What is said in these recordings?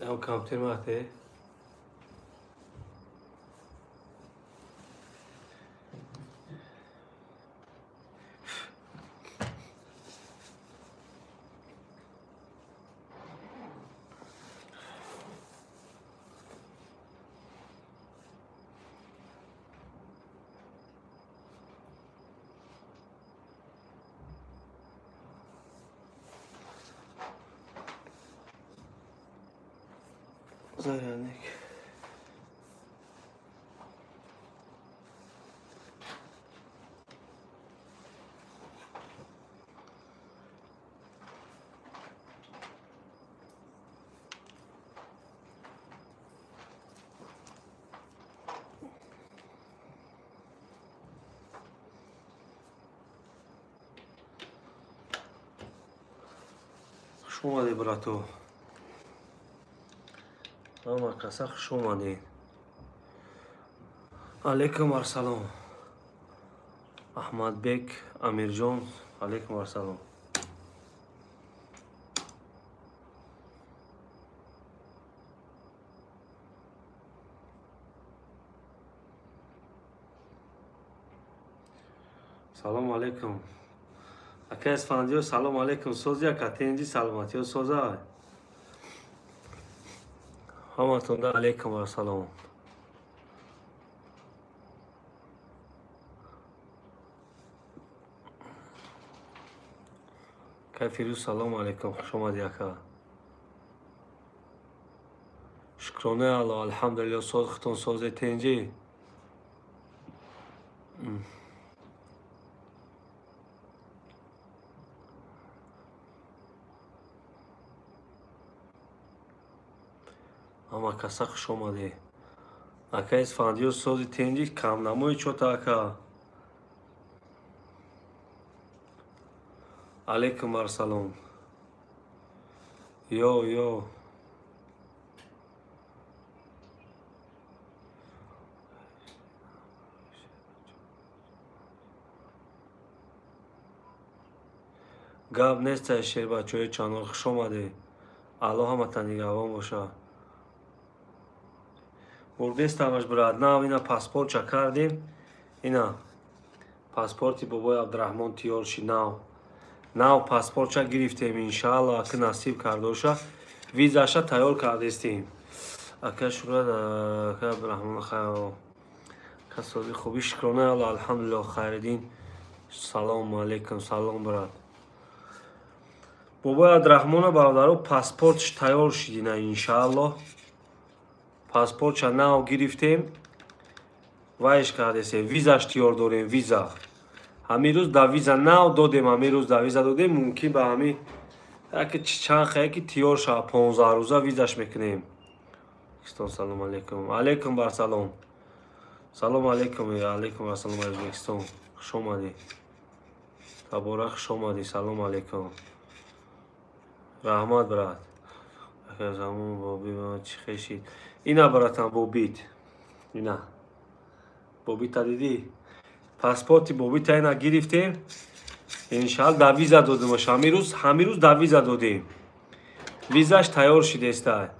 Ям компьютер мате. Зарядник. Хуш омадӣ, брато. Ҳама каса хуш омадед. Алейкум ассалом. Аҳмадбек Амирҷон, алейкум ассалом. Салом алейкум. Ака Исфандиё, салом алейкум. Сози ака, тенҷи саломатиё соза. Ҳаматонда алейкум ассалом. Кай Фирӯз, салом алейкум, хуш омадӣ ака. Шукронаи Аллоҳ, алҳамдулиллоҳ, соз хутон созе тенҷи. Ҳама каса хуш омадӣ. Ака Исфандиё, сози тенҷи камнамои чота ака. Алейкум ассалом. Йо, йо. Гап нест, шербачаҳои чанор, хуш омадӣ. Аллоҳ ҳаматан нигаҳбон боша. Бурдестамаш, брат. Нав ина паспортча кардем. Ина паспорти бобои Абдураҳмон тиёр шид нав. Нав паспортча гирифтем, иншааллоҳ, ака насиб кардоша. Визаша тайёр кардестем. Ака шукрат, ака Абдураҳмон хайр. Касози хуби, шукронаи Аллоҳ, алҳамдулиллоҳ, хайриддин. Салом алейкум, салом, брат. Бобои Абдураҳмона, бародаро, паспортш тайёр шид ина, иншааллоҳ. Паспортша нав гирифтем, вайш кардесем, визаш тиёр дорем, виза. Ҳамин рӯз да виза нав додем, ҳамин рӯз да виза додем, мумкин ба ҳамин яке чанд хае ки тиёр шава, 15 рӯза визаш мекунем. Ӯзбекистон, салом алейкум. Алейкум бар салом. Салом алейкум, алейкум ассалом, Ӯзбекистон. Хуш омадӣ. Табора, хуш омадӣ. Салом алейкум. Раҳмат, брат. Ака замон боби чӣ хешид? Ина, братан, бобит. Ина. Бобита дидӣ? Паспорти бобита ина гирифтем. Иншааллоҳ да виза додемаш. Ҳамин рӯз да виза додем. Визаш тайёр шидеста.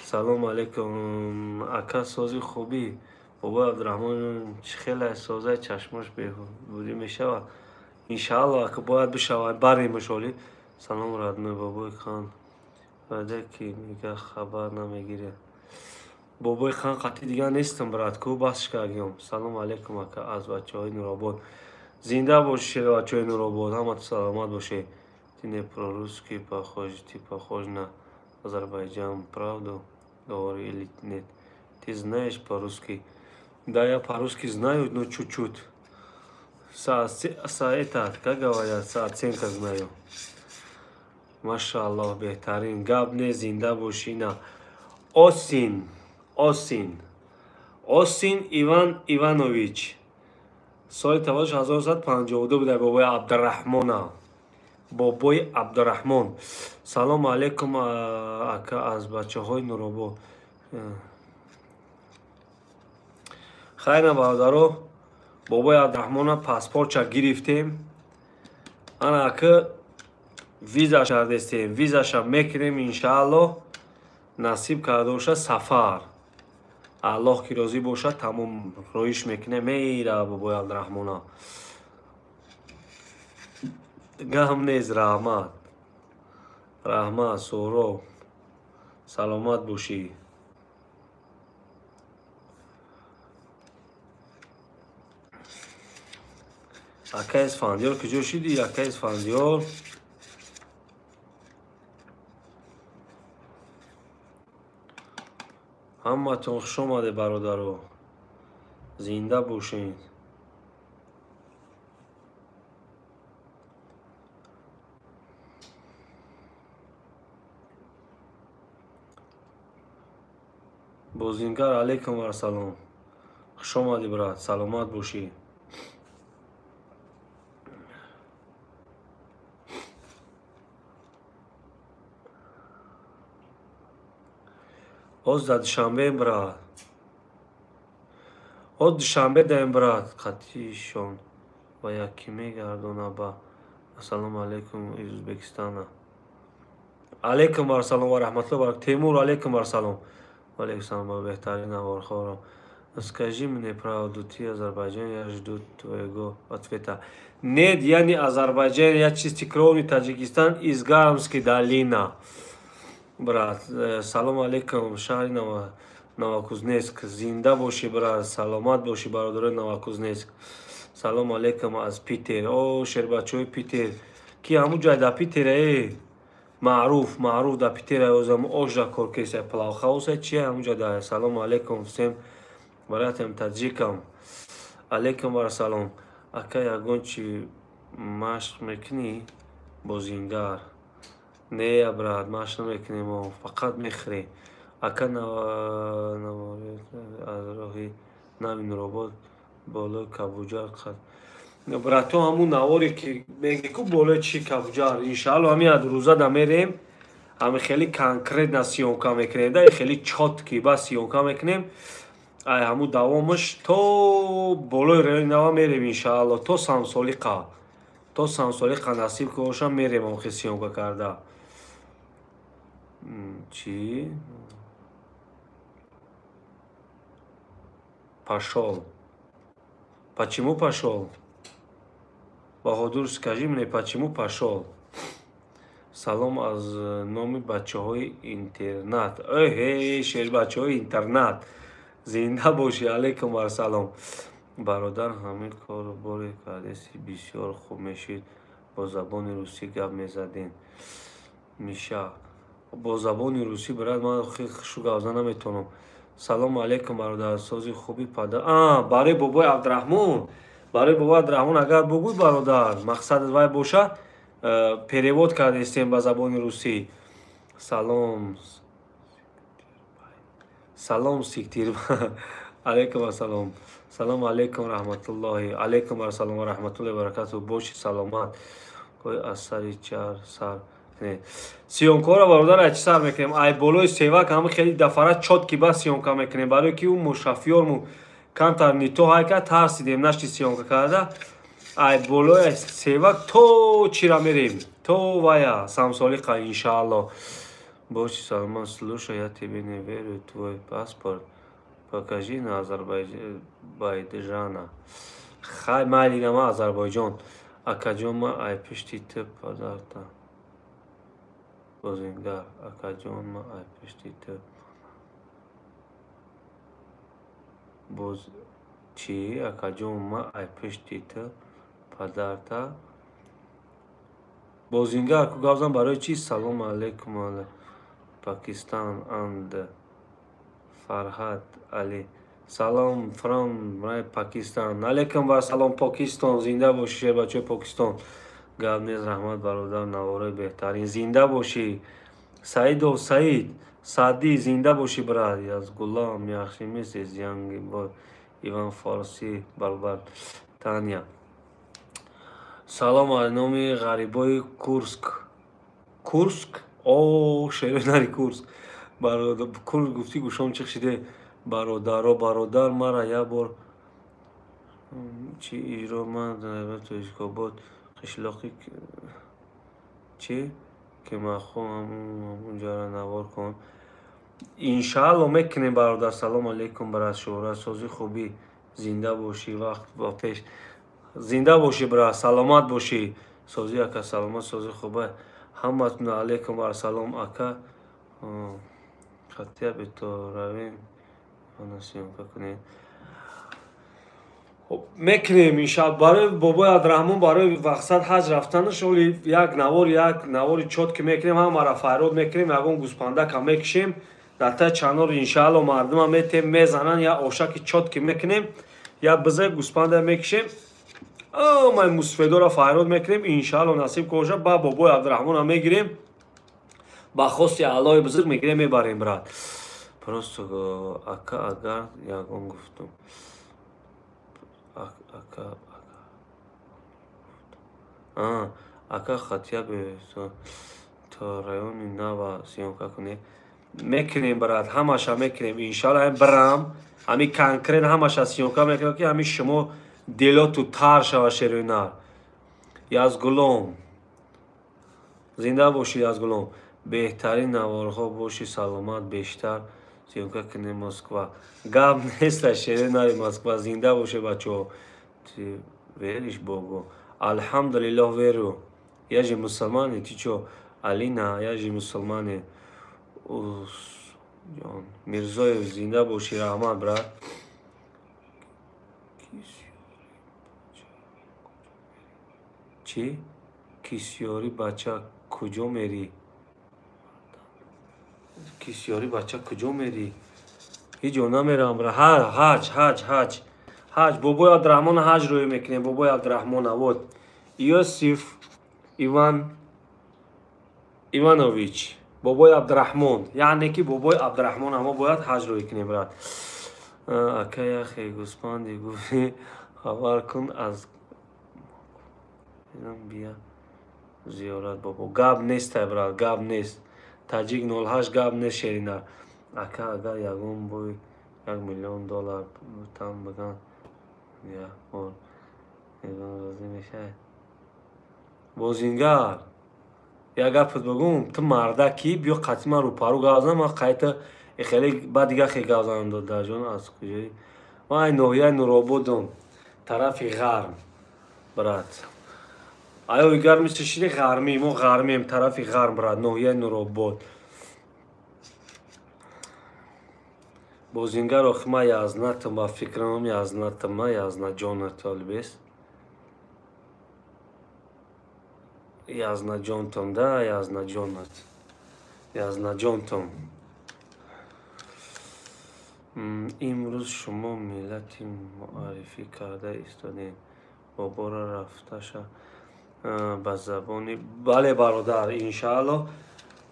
Салом алейкум. Ака, сози хубӣ. Бобои Абдураҳмон чӣ хеле созаи чашмош беҳбудӣ мешавад. Иншааллоҳ, ака, бояд бишавад. Баремаш оли. Салом, родной, бобои хан. Ваъда ки мега хабар намегирад. Бобои хан қатъи дигар нестам, брат, ку басш кардем. Салом алейкум, ака, аз бачаҳои Нуробод. Зинда боши, шербачаҳои Нуробод, ҳаматон саломат бошед. Ты не по-русски похож, ты похож на Азербайджан, правду говорю или нет? Ты знаешь по-русски? Да, я по-русски знаю, но чуть-чуть. С это, как говорят, с оценка знаю. Машааллоҳ, беҳтарин. Гап не, зинда боши, ина. Осин, Осин. Осин Иван Иванович. Соли таваллудаш 1952 буда, бобои Абдураҳмона. Бобои Абдураҳмон. Салом алейкум, ака, аз бачаҳои Нуробод. Хайр, бародаро, бобои Абдураҳмона паспортча гирифтем. Ана ака виза кардестем, визаша мекунем, иншааллоҳ. Насиб карда бошад сафар. Аллоҳ ки розӣ бошад, тамом роиш мекунем, мера бобои Абдураҳмона. Гам нест, раҳмат. Раҳмат, Суҳроб. Саломат бошӣ. Акай Исфандиёр куҷо шидӣ? Акай Исфандиёр. Ҳаматон хуш омаде, бародаро. Зинда бошед. Бозингар, алейкум вассалом. Хуш омадӣ, брат, саломат бошӣ. Оз дар Душанбеем, брат. Оз Душанбе даем, брат. Қатишон ва якӣ мегардона ба. Ассалому алейкум из Узбекистана. Алейкум вассалом ва раҳматуллоҳи ва баракатуҳ. Темур, алейкум вассалом. Ва алейкум салом, ба беҳтарин наворхорам. Скажи мне правду, ты Азербайджан, я жду твоего ответа. Нет, я не Азербайджан, я чистокровный Таджикистан из Гармской долины. Брат, салом алейкум, шаҳри Новокузнецк. Зинда бошӣ, брат, саломат бошӣ, бародарои Новокузнецк. Салом алейкум аз Питер. О, шербачаҳои Питер. Ки ҳамун ҷай дар Питер, маъруф, маъруф дар Питер, озам ожда кор кеса, плавхауса чи ҳамун ҷай дар. Салом алейкум всем братьям таджикам. Алейкум ва салом. Ака, ягон чи машқ мекунӣ? Бозингар. Не, брат, машқ намекунем, фақат мехӯрем. Ака, аз роҳи нави Нуробод болои Кабуҷар қад. Брато, ҳамун наворе ки меги ку болои чи Кабуҷар, иншаалло ҳамин аз рӯза да мерем, ҳами хеле конкретно съёмка мекунем, да хеле чётки ба съёмка мекунем. Ай ҳамун давомаш то болои райони нава мерем иншаалло, то Самсолиқа. То Самсолиқа насиб ки бошам мерем охи съёмка карда. Чӣ? Пошел. Почему пошел? Баҳодур, скажи мне, почему пошел? Салом аз номи бачаҳои интернат. Эҳе, шербачаҳои интернат. Зинда бошӣ, алейкум вассалом. Бародар, ҳамин корро боре кардеси бисёр хуб мешид. Бо забони русӣ гап мезадем. Миша. Бо забони русӣ, брат, ман хеле хушу гап зада наметавонам. Салом алейкум, бародар, сози хуби падар. Барои бобои Абдураҳмон. Барои бобои Абдураҳмон агар бугӯй, бародар, мақсадат вай боша, перевод кардестем ба забони русӣ. Салом. Салом сиктир. Алейкум ассалом. Салом алейкум раҳматуллоҳи. Алейкум ассалом ва раҳматуллоҳи ва баракатуҳ. Боши саломат. Ой, аз сари чар сар. Не. Съёмкаро, бародар, аз чӣ сар мекунем? Ай болои севак ҳама хеле дафара чётки ба съёмка мекунем. Барои ки ӯ мушафёрму камтар нито ҳайка тарсидем нашти съёмка карда. Ай болои севак то чира мерем? То вая Самсолиқа иншаалло. Боши саломат, слушай, я тебе не верю, твой паспорт. Покажи на Азербайджана. Хай майли нама Азербайҷон. Акаҷон, ма ай пишти ту падарта. Бозингар, акаҷон, ма ай пишти ту. Боз чӣ? Акаҷон, ма ай пишти ту падарта. Бозингар, ку гап зан барои чӣ? Салом алейкум, Пакистан анд Фарҳад Али. Салом from Пакистан. Алейкум ва салом Покистон. Зинда бошӣ, шербачаҳои Покистон. Гап нест, раҳмат бародар, навораи беҳтарин. Зинда бошӣ. Саидов Саид, Саъдӣ, зинда бошӣ, брат. Аз Гулам яхши месяц, янги бой. Иван Форсӣ, баробар Таня. Салом аз номи ғарибои Курск. Курск? О, шеронари Курск. Бародар, Курск гуфтӣ гӯшом чиқ шиде. Бародаро, бародар, мара як бор чӣ иҷро ман дар Тоҷикобод қишлоқи чӣ ки махом ҳамунҷоро навор кун. Иншаалло мекунем, бародар. Салом алейкум, брат. Шӯҳрат сози хубӣ, зинда бошӣ, вақт ба пеш. Зинда бошӣ, брат, саломат бошӣ. Сози ака, саломат, сози хуба. Ҳаматон алейкум ва салом ака. Хатия бито равем, ана съёмка кунем. Мекунем иншаалло барои бобои Абдураҳмон, барои вақсад ҳаҷ рафтанаш оли як навори чётки мекунем, ҳамаро файрод мекунем, ягон гӯспандака мекушем. Дар таи чанор иншаалло мардума метем, мезанан, я ошаки чётки мекунем, я биза гӯспанда мекушем. Май мусфедора файрод мекунем, иншаалло насиб коша, ба бобои Абдураҳмона мегирем, ба хости Аллоҳи бузург мегирем, мебарем, брат. Просто ака, агар ягон гуфтум. Ака, ака хатия то райони нава съёмка кунем. Мекунем, брат, ҳамаша мекунем, иншаалло. Брам, ҳами конкрет ҳамаша съёмка мекунем, ки ҳами шумо делоту тар шава, шерои нар. Язгулом, зинда бошӣ, Язгулом. Беҳтарин наворҳо бошӣ, саломат, бештар съёмка кунем. Москва гап неста, шерои нари Москва. Зинда боше, бачаҳо. Ты веришь Богу? Алҳамдулиллоҳ, верю. Я же мусулмани, ты чё? Алина, я же мусулмани. Мирзоев, зинда бошӣ, раҳмат, брат. Чӣ? Кисёри бача куҷо мерӣ? Кисёри бача куҷо мерӣ? Ҳеҷ ҷо намерам, брат. Ҳаҷ, ҳаҷ, ҳаҷ. Ҳаҷ, бобои Абдураҳмона ҳаҷ рӯй мекунем, бобои Абдураҳмона. Вот. Иосиф Иван Иванович, бобои Абдураҳмон. Яъне ки бобои Абдураҳмона мо бояд ҳаҷ рӯй кунем, брат. Ака, яхе гӯспанди гуфти, хабар кун аз бия зиёрат бобо. Гап нестай, брат, гап нест. Таҷик 08 гап нест, шеринар. Ака, агар ягон бой $1 миллион там биган, як бор розӣ мешавӣ? Бозингар, як гапат бигӯм, ту мардаки, биё қатъи ман рӯпарӯ гап зан, ман қайта хеле баъд дига хе гап занам. Додарҷон, аз куҷои? Ман ай ноҳияи Нурободам, тарафи ғарм, брат. Аё гарм мисли ғармӣ, мо ғармием, тарафи ғарм, брат, ноҳияи Нуробод. Бозингар, охи ман язнатам, ба фикрам язнатам, ман язнаҷонат олбес. Язнаҷонтам, да, язнаҷонат. Язнаҷонтам. Имрӯз шумо миллати муаррифӣ карда истодем. Боборо рафташа ба забони... Бале, бародар, иншаалло.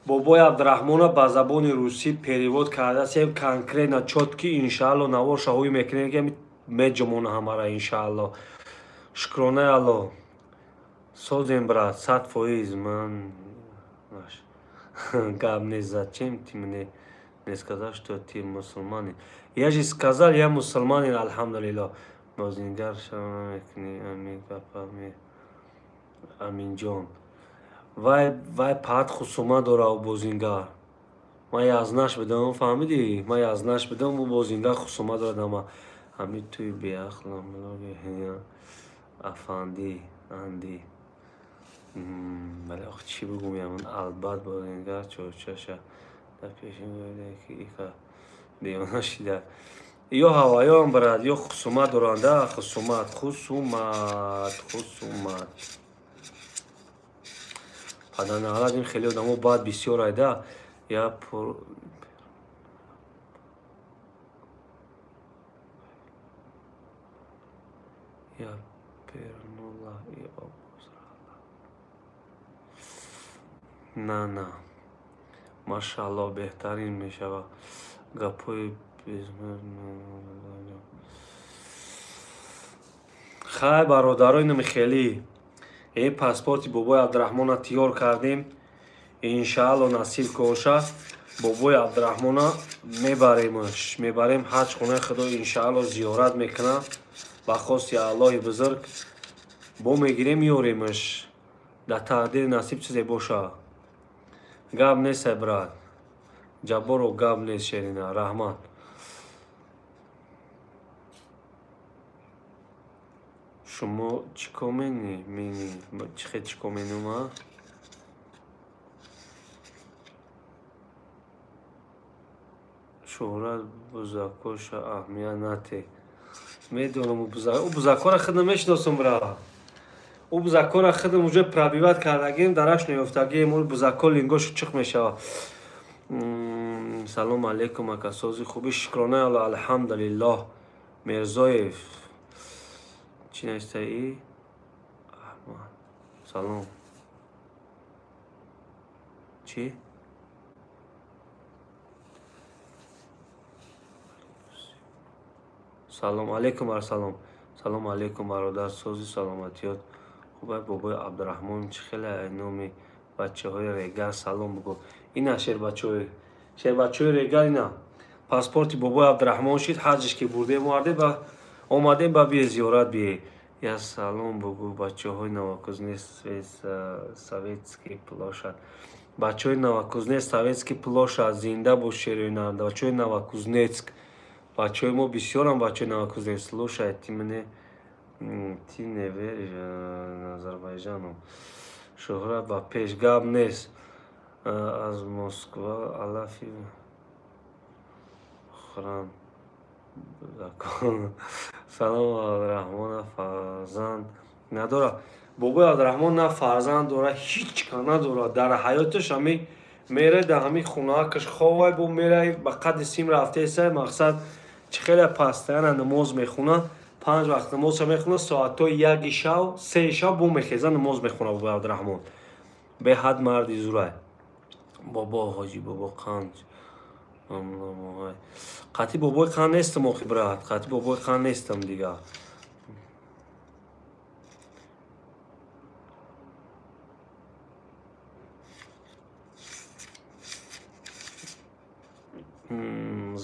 Бобои Абдураҳмона ба забони русӣ перевод кардасем, конкретно чётки, иншаалло навор шаҳоӣ мекунем, ки меҷумона ҳамара, иншаалло. Шукронаи Алло. Созем, брат, 100%. Ман гап нест. Зачем ты мне не сказал, что ты мусулманин? Я же сказал, я мусулманин, алҳамдулиллоҳ. Бозингар шава намекунӣ, ами гапа Аминҷон. Вай паҳат хусумат дора ӯ бозингар. Ман язнаш бидам, фаҳмидӣ? Ман язнаш бидам, ӯ бозингар хусумат дорад ама. Ҳами туи беақлам, афанди, анди. Бале, ох чӣ бигӯм, яман албат бозингар чорчаша дар пешин гӯяде ки ика девона шида. Ё ҳаваён, брат, ё хусумат доранда, хусумат, хусумат, хусумат. Паданаҳалат ин хеле одамо баъд бисёр айда. Я пур я пернула и обозрала. На, на. Машаалло, беҳтарин мешава. Гапҳои хай, бародаро, инами хеле. Паспорти бобои Абдураҳмона тиёр кардем. Иншаалло насиб коша, бобои Абдураҳмона мебаремаш, мебарем ҳаҷ, хонаи худо иншаалло зиёрат мекунам. Ба хости Аллоҳи бузург бо мегирем, меоремаш. Дар тақдири насиб чизе боша. Гап нестай, брат. Ҷабборов гап нест Шерина, раҳмат. Шумо чӣ кор менӣ? Мени чӣ хел чӣ кор менум, а? Шӯҳрат бузакоша аҳамият натеҳ. Медонам ӯ бузакора худ намешиносам, бра. Ӯ бузакора худам уже пробивать кардагим, дараш неёфтагим, ӯ бузако лингошу чиқ мешавад. Салом алейкум, ака, сози хуби, шукронаи Аллоҳ, алҳамдулиллоҳ. Мирзоев чӣ навиштаи? Аҳмад. Салом. Чӣ? Салом алейкум, арсалом. Салом алейкум, бародар, сози саломатиёт. Хуб, бобои Абдураҳмон чӣ хеле номи бачаҳои регар салом бугӯ. Ина шербачаҳои, шербачаҳои регар ина. Паспорти бобои Абдураҳмон шид, ҳаҷш ки бурдем, овардем ба омадем ба бие зиёрат бие. Я салом бугӯ бачаҳои Новокузнецк Советский площадь. Бачаҳои Новокузнецк Советский площадь зинда бош шероина. Бачаҳои Новокузнецк. Бачаҳои мо бисёрам бачаҳои Новокузнецк. Слушай, ты мне ты не веришь Азербайҷану. Шӯҳрат ба пеш гап нест. Аз Москва алафи хӯран. Салом Абдураҳмона фарзанд надора. Бобои Абдураҳмон на фарзанд дора, ҳеҷ ка надора. Дар ҳаёташ ҳами мере дар ҳами хонаакаш ховай, бо мерай ба қадди сим рафтеса, мақсад чӣ хеле постоянно намоз мехона, 5 вақт намозша мехона, соатҳои 1 шав, 3 шав бо мехеза намоз мехона бобои Абдураҳмон. Беҳад марди зурай. Бобо ҳоҷи бобо қанҷ. Қатъи бобои қанд нестам охи брат, қатъи бобои қанд нестам дигар.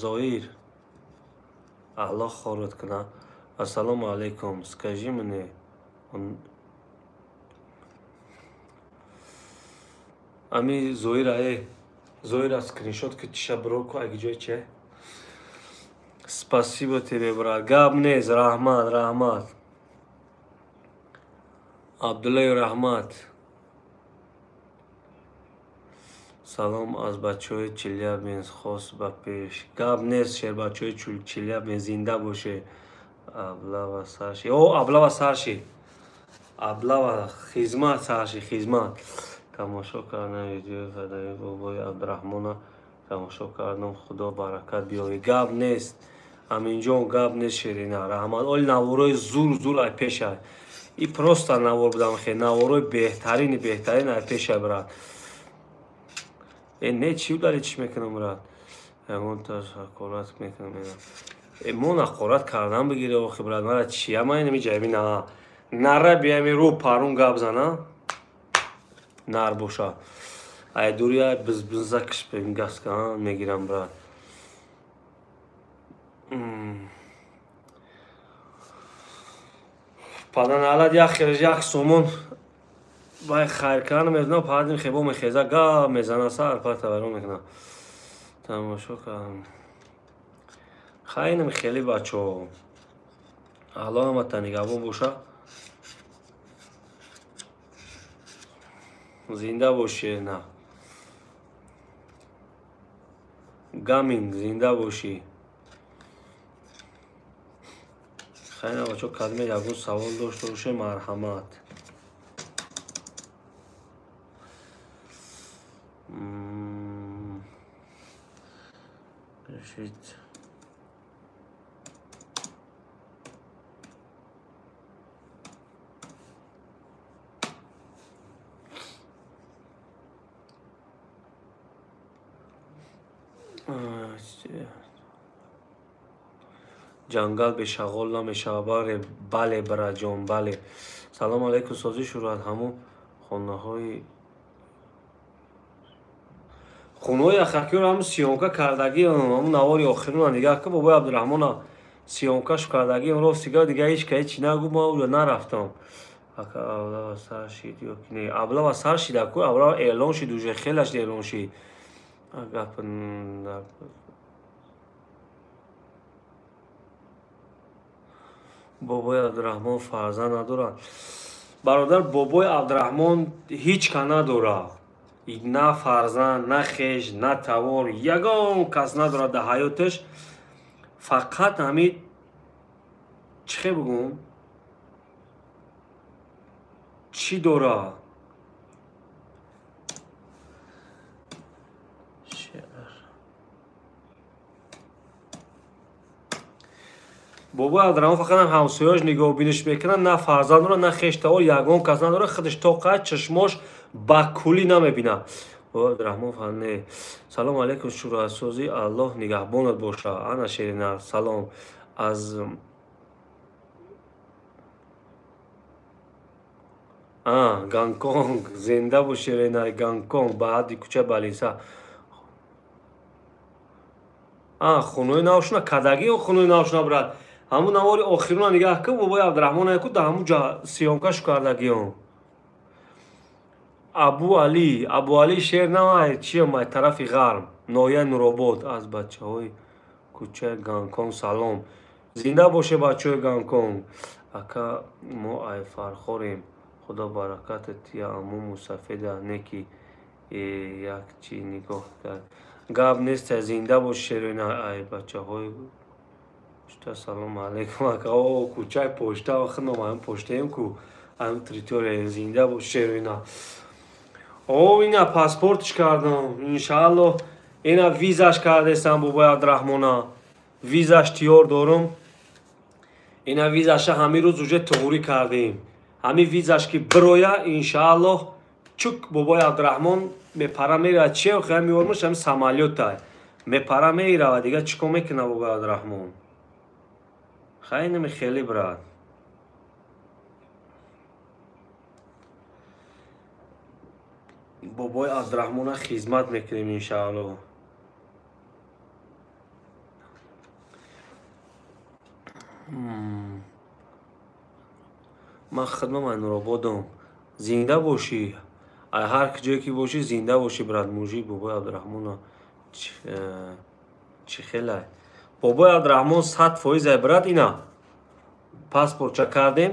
Зоир, Аллоҳ хорат кунад. Ассалому алайкум. Скажи мне, ами Зоира, Зоира скриншот ки чиша бро ку аги ҷои че? Спасибо тебе, брат. Гап нест, раҳмат, раҳмат. Абдуллои раҳмат. Салом аз бачаҳои Челябинск, хос ба пеш. Гап нест, шербачаҳои Челябинск зинда боше. Аблава сарши. О, аблава сарши. Аблава хизмат сарши, хизмат. Тамошо кардам видеои фадаи бобои Абдураҳмона. Тамошо кардам, Худо баракат биёвӣ. Гап нест. Аминҷон гап нест, Ширина. Раҳмат. Оли наворои зур зур ай пешай. И просто навор будам хе, наворои беҳтарини беҳтарин ай пешай, брат. Не чӣ удари чӣ мекунам, брат? Ягон таш ҳақорат мекунам. Мо ҳақорат кардан бигире охи, брат. Мара чия ман инами ҷайби на. Нара биами рӯ парун гап зана. Нар боша. Ай дури ай бизбизакш гаска мегирам, брат. Падан алад як хелеш як сомон вай хайр кардан мезанам, падим хебо мехеза гап мезана, сар пар таварон мекунам. Тамошо кардам. Хайнам хеле бачаҳо. Аллоҳ ҳамата нигаҳбон боша. Зинда бошӣ, на. Гаминг, зинда бошӣ. Хайна бачаҳо, кадме ягон савол дошта боше, марҳамат. Решит. Ҷангал бешағол намешавад. Бале, браҷон, бале. Салом алейкум, созӣ шурӯъ ҳамун хонаҳои хонаҳои ахакиёро ҳамун сиёнка кардагӣ, ҳамун навори охирона нигаҳ ки бобои Абдураҳмона сиёнкаш кардагӣ, рост дига дига ҳеҷ ка ҳеҷ нагу, ман уҷо нарафтам. Ака аблава сар шид ё ки не? Аблава сар шид, аку аблава эълон шид, уже хелаш эълон шид. Гап бобои Абдураҳмон фарзанд надорад. Бародар, бобои Абдураҳмон ҳеҷ ка надорад. На фарзанд, на хеш, на тавор, ягон кас надорад дар ҳаёташ. Фақат ҳамин чӣ хел бигӯм? Чӣ дорад? Бобои Абдураҳмон фақат ҳам ҳамсояш нигоҳубиниш мекунад, на фарзанд дорад, на хештавор, ягон кас надорад, худаш тоқа чашмош ба куллӣ намебинад. Бобои Абдураҳмон фақат не. Салом алейкум, шӯрасозӣ, Аллоҳ нигаҳбонат бошад. Ана Шерина, салом аз Гонконг. Зинда бош Шерина, Гонконг, ба ҳадди кӯча Балиса. Хунои навшуна кадагӣ хунои навшуна брат. Ҳамун навори охируна нигаҳ кун, бобои Абдураҳмон яку дар ҳамун ҷа съёмкашу кардагиён. Абу Али, Абу Али шер навай, чиям ай тарафи ғарб, ноҳияи Нуробод. Аз бачаҳои кӯчаи Гонконг салом. Зинда боше бачаҳои Гонконг. Ака, мо ай Фархорем. Худо баракатат тия, аму мусафеда неки як чи нигоҳ кард. Гап нест, зинда бош Шерина. Ай бачаҳои пошта салом алейкум. Ака, о кӯчаи пошта, худам ам поштаем ку, ам территория. Зинда бош Шерина. О, ина паспортш кардам, иншааллоҳ. Ина визаш кардесам бобои Абдураҳмона. Визаш тиёр дорум. Ина визаша ҳамин рӯз уже туғурӣ кардем. Ҳамин визаш ки бироя, иншааллоҳ, чук бобои Абдураҳмон мепара меравад. Че охира меормаш ҳамин самолётай. Мепара меравад, дига чӣ кор мекунад бобои Абдураҳмон? Хай нами хеле брат. Бобои Абдураҳмона хизмат мекунем иншааллоҳ. Ман хидмам ай Нурободам. Зинда бошӣ. Ай ҳар ҷое ки бошӣ зинда бошӣ брат. Мужик бобои Абдураҳмона чӣ хелай? Бобои Абдураҳмон 100% ай брат. Ина паспортча кардем.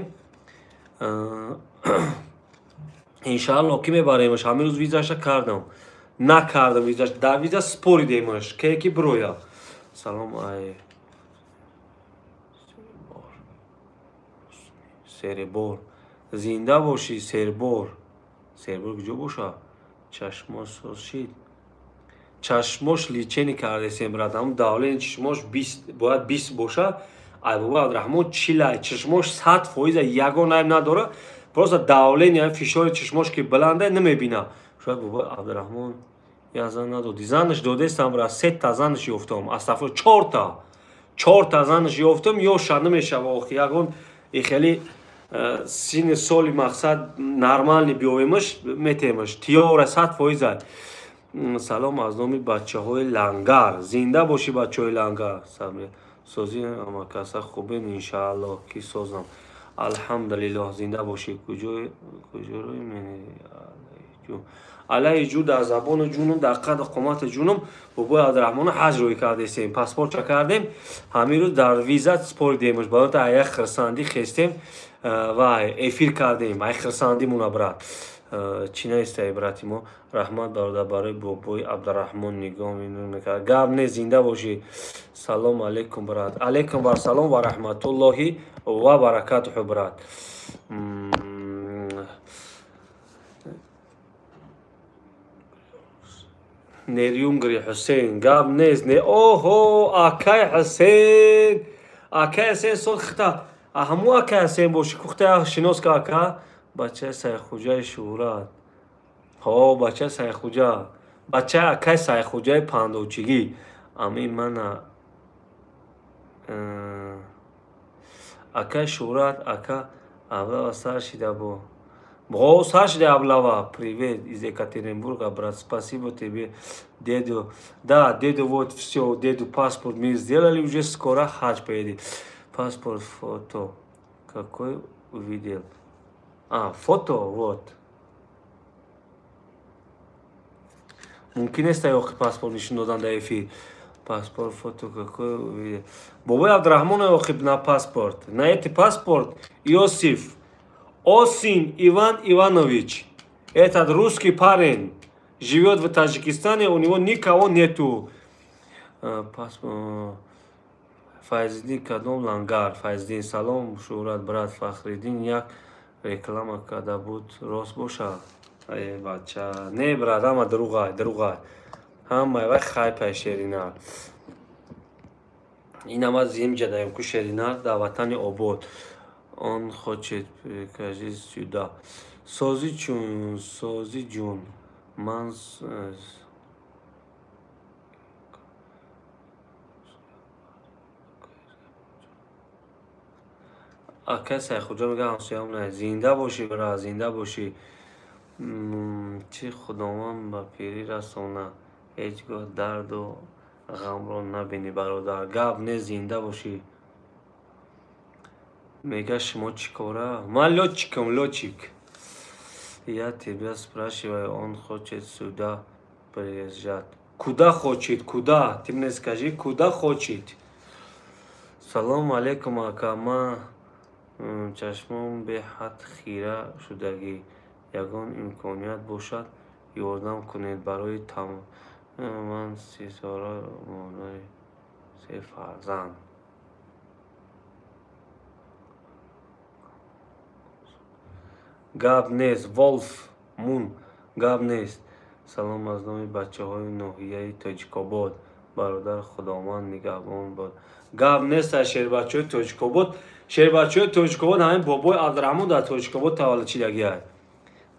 Иншааллоҳ ки мебаремаш. Ҳамин рӯз визаша кардам. Накардам визаш. Дар виза споридемаш. Ке ки бироя. Салом ай Серебор. Зинда бошӣ Сербор. Сербор куҷо боша? Чашмош соз шид. Чашмош лечение кардесем брат. Ҳамун давлени чашмош 20 бояд 20 боша. Ай бобои Абдураҳмон 40 ай. Чашмош 100% ягон айб надора. Просто давление, фишори чашмош ки баланда намебина. Шояд бобои Абдураҳмон як зан надоди. Занаш додестам брат, 3 та занаш ёфтам. Астағфируллоҳ, 4 та. 4 та занаш ёфтам, ёша намешава охи. Ягон хеле сини соли мақсад нормальный биёвемаш, метемаш. Тиёра 100% ай. Салом аз номи бачаҳои Лангар. Зинда бошӣ бачаҳои Лангар. Созӣ ҳамакаса хубен, иншааллоҳ ки созам. Алҳамдулиллоҳ, зинда бошӣ. Куҷои мени алайҳи ҷу дар забону ҷунум, дар қаду қомати ҷунум. Бобои Абдураҳмона ҳаҷ рӯй кардесем, паспортча кардем. Ҳамин рӯз дар виза споридемаш. Барои аяк хирсандӣ хестем ва эфир кардем. Ай хирсандимуна брат. Чӣ наистай брати мо? Раҳмат бародар, барои бобои Абдураҳмон нигоҳ мекард. Гап не, зинда бошӣ. Салом алейкум брат. Алейкум вассалом ва раҳматуллоҳи ва баракатуҳу брат. Нерюнгри Ҳусейн, гап нест. Не, оҳо, акай Ҳусейн, акай Ҳусейн сол хита. Ҳамун акай Ҳусейн бошӣ, кухта шинос ка ака. Бачаи Сайхуҷаи Шӯҳрат. Ҳо, бачаи Сайхуҷа. Бачаи акай Сайхуҷаи пандочигӣ. Амин мана акай Шӯҳрат, ака облава сар шида бо. О, сар шида облава. Привет из Екатеринбурга, брат. Спасибо тебе, деду. Да, деду, вот все, деду паспорт мы сделали, уже скоро хадж поедет. Паспорт, фото. Какой увидел? А, фото, вот. Мумкин нест охи паспорт нишон додан дар эфир. Паспорт фото какой? Бобои Абдурахмон охи на паспорт. На эти паспорт Иосиф Осин Иван Иванович. Этот русский парень живет в Таджикистане, у него никого нету. Паспорт Файзиддин кадом лангар? Файзиддин салом, шӯҳрат брат. Фахриддин як реклама карда буд, рост бошад? Э бача, не брат, ҳама дурӯғай, дурӯғай. Ҳамаи вай хайпай шеринар. Инама зимҷа даем ку шеринар дар ватани обод. Он хочет прикажи сюда. Сози чун, сози ҷун. Ман акай Сайхуҷо мега ҳамсоям не. Зинда бошӣ бра, зинда бошӣ. Чӣ Худованд ба пирӣ расона, ҳеҷ гоҳ дарду ғамро набинӣ бародар. Гап не, зинда бошӣ. Мега шумо чӣ кора? Ман лётчикам, лётчик. Я тебя спрашиваю, он хочет сюда приезжать. Куда хочет? Куда? Ты мне скажи, куда хочет? Салом алейкум, ака. Ман чашмом беҳад хира шудагӣ. Ягон имконият бошад, ёрдам кунед барои там. Ман сисора, модари се фарзанд. Гап нест, Волф Мун, гап нест. Салом аз номи бачаҳои ноҳияи Тоҷикобод. Бародар, Худованд нигаҳбон бод. Гап нест аз шербачаҳои Тоҷикобод. Шербачаҳои Тоҷикобод ҳамин бобои Абдураҳмон дар Тоҷикобод таваллуд шидагиай.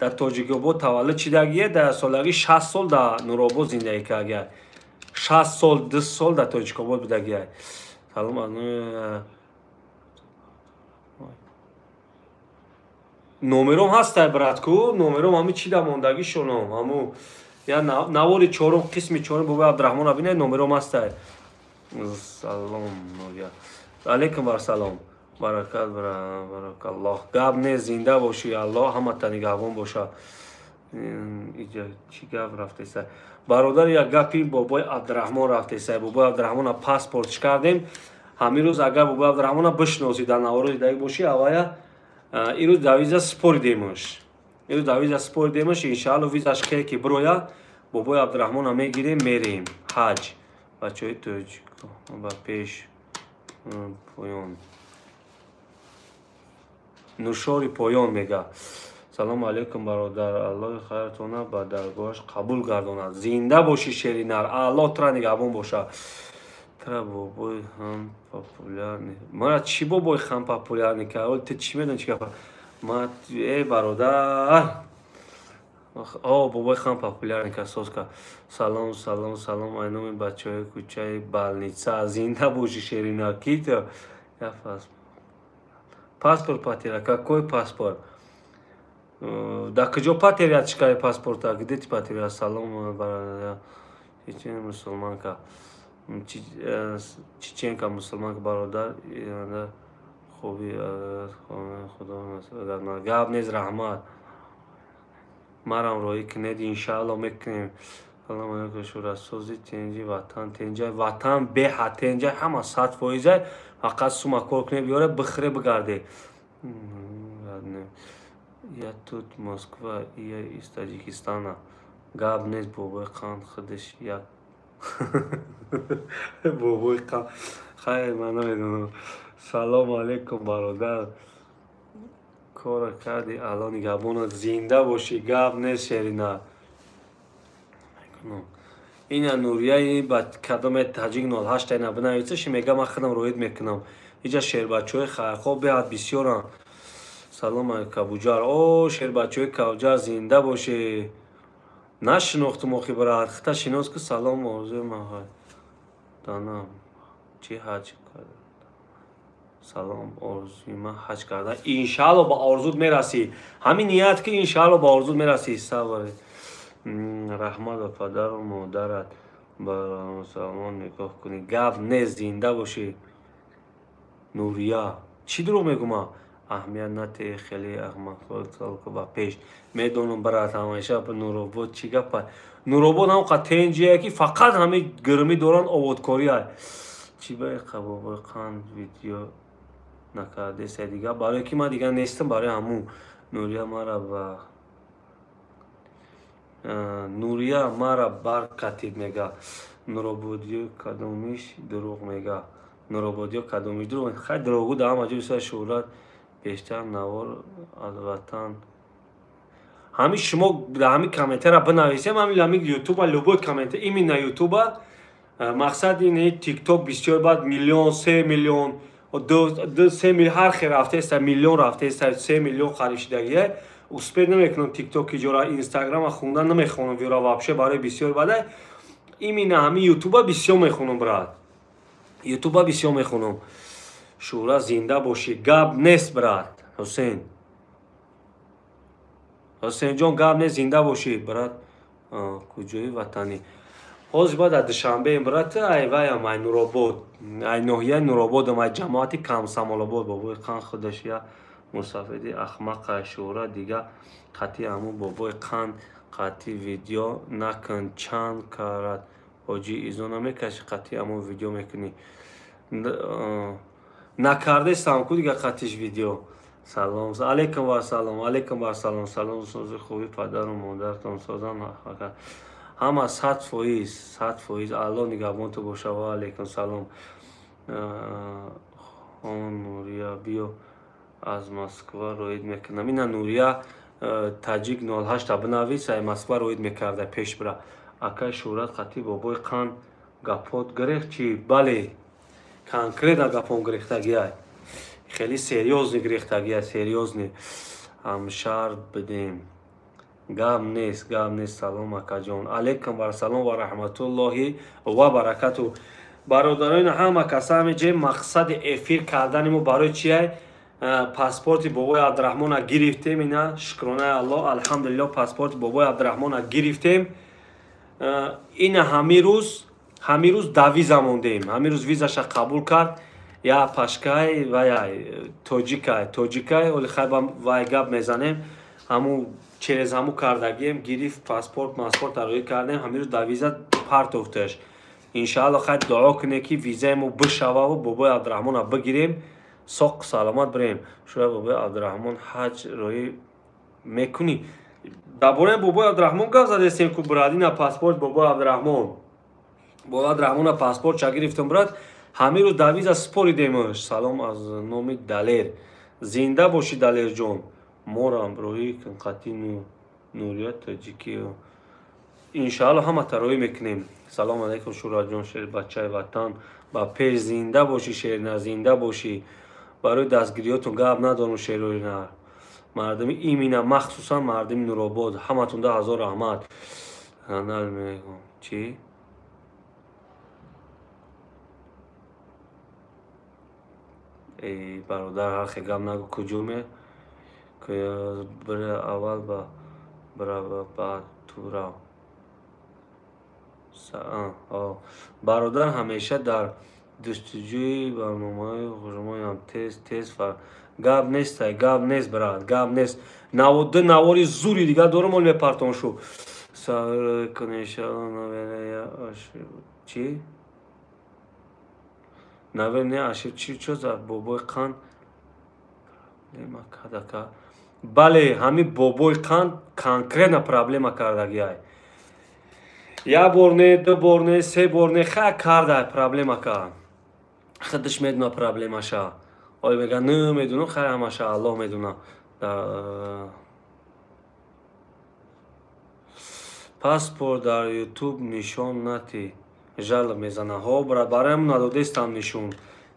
Дар Тоҷикобод таваллуд шидагие, дар солаги 60 сол дар Нуробод зиндагӣ кардагиай. 60 сол, 2 сол дар Тоҷикобод будагиай. Салом аз номи номером ҳастай брат ку, номером ҳами чи да мондагӣ шоном, ҳаму я навори чорум, қисми чорум бобои Абдураҳмон бинед, номером ҳастай. Салом алейкум бар салом. Баракат баракаллоҳ. Гап не, зинда бошӣ, Аллоҳ ҳамата нигаҳбон боша. Иҷа чӣ гап рафтеса? Бародар, як гапи бобои Абдураҳмон рафтеса. Бобои Абдураҳмона паспортш кардем. Ҳамин рӯз агар бобои Абдураҳмона бишносӣ, дар навори дидагӣ бошӣ, авая ирӯз дар виза споридемаш. Ирӯз дар виза споридемаш, иншаалло визаш ке ки бироя, бобои Абдураҳмона мегирем, мерем ҳаҷ. Бачаҳои тоҷик ба пеш поён. Нушори поён мега. Салому алейкум бародар, Аллоҳи хайртона ба даргоҳаш қабул гардонад. Зинда бошӣ шеринар, Аллоҳ тура нигаҳбон боша. Тра бобои ҳам популярный. Мара чӣ бобои ҳам популярный ка? Оли ту чӣ медонӣ чӣ гапа? Ма э бародар. О бобои ҳам популярный ка соска. Салом, салом, салом ай номи бачаҳои кӯчаи Балница. Зинда бошӣ шеринар. Ки ту? Я паспорт потерял. Какой паспорт? Да куҷо потерял чикаи паспорта? Где ты потерял? Салом бародар. Чечен мусулманка. Чеченка мусулманка бародар. Хуби Худо гап нест, раҳмат. Марам роҳӣ кунед, иншаалло мекунем. Салом алейкум, шӯрасози тенҷи ватан, тенҷаи ватан беҳад тенҷаи ҳама 100%. Фақат сума кор кунед, биёре бихӯре бигарде. Я тут Москва, я из Таджикистана. Гап нест, бобои қанд худаш як бобои қанд. Хайр, ман намедонам. Салому алейкум бародар. Кора карди, Аллоҳ нигаҳбонат, зинда бошӣ. Гап нест шерина. Ина Нурияи ба кадоме таҷик 08 ина бинависаши, мега ман худам роид мекунам. Иҷа шербачаҳои хайрхоҳ беҳад бисёранд. Салом Кабуҷар. О шербачаҳои Кабуҷар, зинда бошӣ. Нашинохтум охи брат, хита шинос ку. Салом орзуи ман данам. Чӣ ҳаҷ карда? Салом орзуи ман ҳаҷ карда. Иншаалло ба орзуд мерасӣ. Ҳамин ният ки иншаалло ба орзуд мерасӣ. Сабр. Раҳмат ба падару модарат, ба мусалмон нигоҳ кунӣ. Гап нест, зинда бошӣ. Нурия, чӣ дурӯғ мегӯма? Аҳамият натеҳ, хеле аҳмақҳо ба пеш. Медонам брат, ҳамеша Нуробод чӣ гапа? Нуробод ҳам қа тенҷие ки фақат ҳами гирмӣ доранд, ободкория. Чӣ ба қабобои қанд видео накардеса дига? Барое ки ман дига нестам, барои ҳамун. Нурия мара барқатид мега. Нурободиё кадомиш дурӯғ мега. Нурободиё кадомиш дурӯғ. Хай дурӯғгӯ дар ҳама ҷой са. Шӯҳрат бештар навор аз ватан. Ҳами шумо дар ҳами комментария бинависем, ҳами ютуба, любой комментар, именно ютуба. Мақсад ин тикток бисёр баъд миллион, 3 миллион, 3 миллион, ҳар хел рафтеста, миллион рафтеста, 3 миллион харишидагия. Успеть намекунам тиктоки ҷора, инстаграма хондан намехонам вира вообще, барои бисёр бада. Именно ҳами ютуба бисёр мехонам, брат, ютуба бисёр мехонам. Шӯҳрат, зинда бошӣ, гап нест, брат. Ҳусейн, Ҳусейнҷон, гап нест, зинда бошӣ, брат. Куҷои ватанӣ? Ҳозир ба дар Душанбеем, брат. Ай ваям, ай Нуробод, ай ноҳияи Нурободам, ай ҷамоати Камсамолобод. Бобои қанд худаш я мусафиди ахмақа. Шӯҳрат, дига қатъи ҳамун бобои қанд қатъи видео накун, чанд карат ҳоҷӣ изо намекашӣ, қатъи ҳамун видео мекунӣ. Накардестам ку дига қатъиш видео. Салом алейкум, вассалом алейкум, вассалом. Салом, сози хуби, падару модаратон созан ҳама? 100%, 100%. Алло нигаҳбонту боша. Ва алейкум салом. Хон Нурия, биё, аз Москва роид мекунам. Ина Нурия таҷик 08 бинавис, ай Москва роид мекарда пеш бира. Акай Шӯҳрат, қатъи бобои қанд гапот гирехт чӣ? Бале, конкретно гапон гирехтагиай, хеле серьёзный гирехтагиай, серьёзный. Ҳамшаҳр бидем, гап нест, гап нест. Салом, акаҷон. Алейкум вассалом ва раҳматуллоҳи ва баракату. Бародарони, ҳама каса ҳамиҷе, мақсади эфир кардани мо барои чия? Паспорти бобои Абдураҳмона гирифтем, ина, шукронаи Аллоҳ, алҳамдулилло, паспорти бобои Абдураҳмона гирифтем. Ина ҳамин рӯз да виза мондем, ҳамин рӯз визаша қабул кард. Я пашкай вая тоҷикай, тоҷикай, оли хай вай гап мезанем, ҳамун через ҳамун кардагием, гирифт паспорт, маспорт роӣ кардем, ҳамин рӯз да виза партофташ. Иншаалло, хай дуо кунем, ки визаи мо бишававу бобои Абдураҳмона бигирем, соқ саломат бирем. Шояд бобои Абдураҳмон ҳаҷ роӣ мекунӣ? Дар бораи бобои Абдураҳмон гап задестем ку, брат. Ина паспорт бобои Абдураҳмон, бобои Абдураҳмона паспортша гирифтам, брат, ҳамин рӯз дар виза споридемш. Салом аз номи Далер. Зинда бошӣ, Далерҷон. Морам роҳӣ кун қатъи Нурия тоҷикӣ. Иншаалло, ҳамата роҳӣ мекунем. Салом алейкум, Шӯҳратҷон, шербачаи ватан, ба пеш. Зинда бошӣ, шерна, зинда бошӣ. Барои дастгириётон гап надорам, шерои нар. Мардуми, имина махсусан мардуми Нуробод, ҳаматон да ҳазор раҳмат. Канал мегӯм чӣ? Эй бародар, ҳархе гап нагӯ. Куҷо ме бира, аввал ба бирава, баъд ту рав. Бародар, ҳамеша дар ҷустуҷӯи барномаҳои хушмоям, тез тез. Гап нестай, гап нест, брат, гап нест. Ду навори зури дига дорам, ол мепартон шу. Чӣ наверное ашиб чи чо за бобои қанд проблема кардака? Бале, ҳамин бобои қанд конкретно проблема кардагиай. Як бор не, ду бор не, се бор не, хай карда, проблема кард. Худаш медуна проблемаша. Ой, мега, намедунам, хай ҳамаша Аллоҳ медуна. Паспорт дар ютуб нишон натӣ, жалоб мезана. Ҳо, брат, бароям надодестам нишон.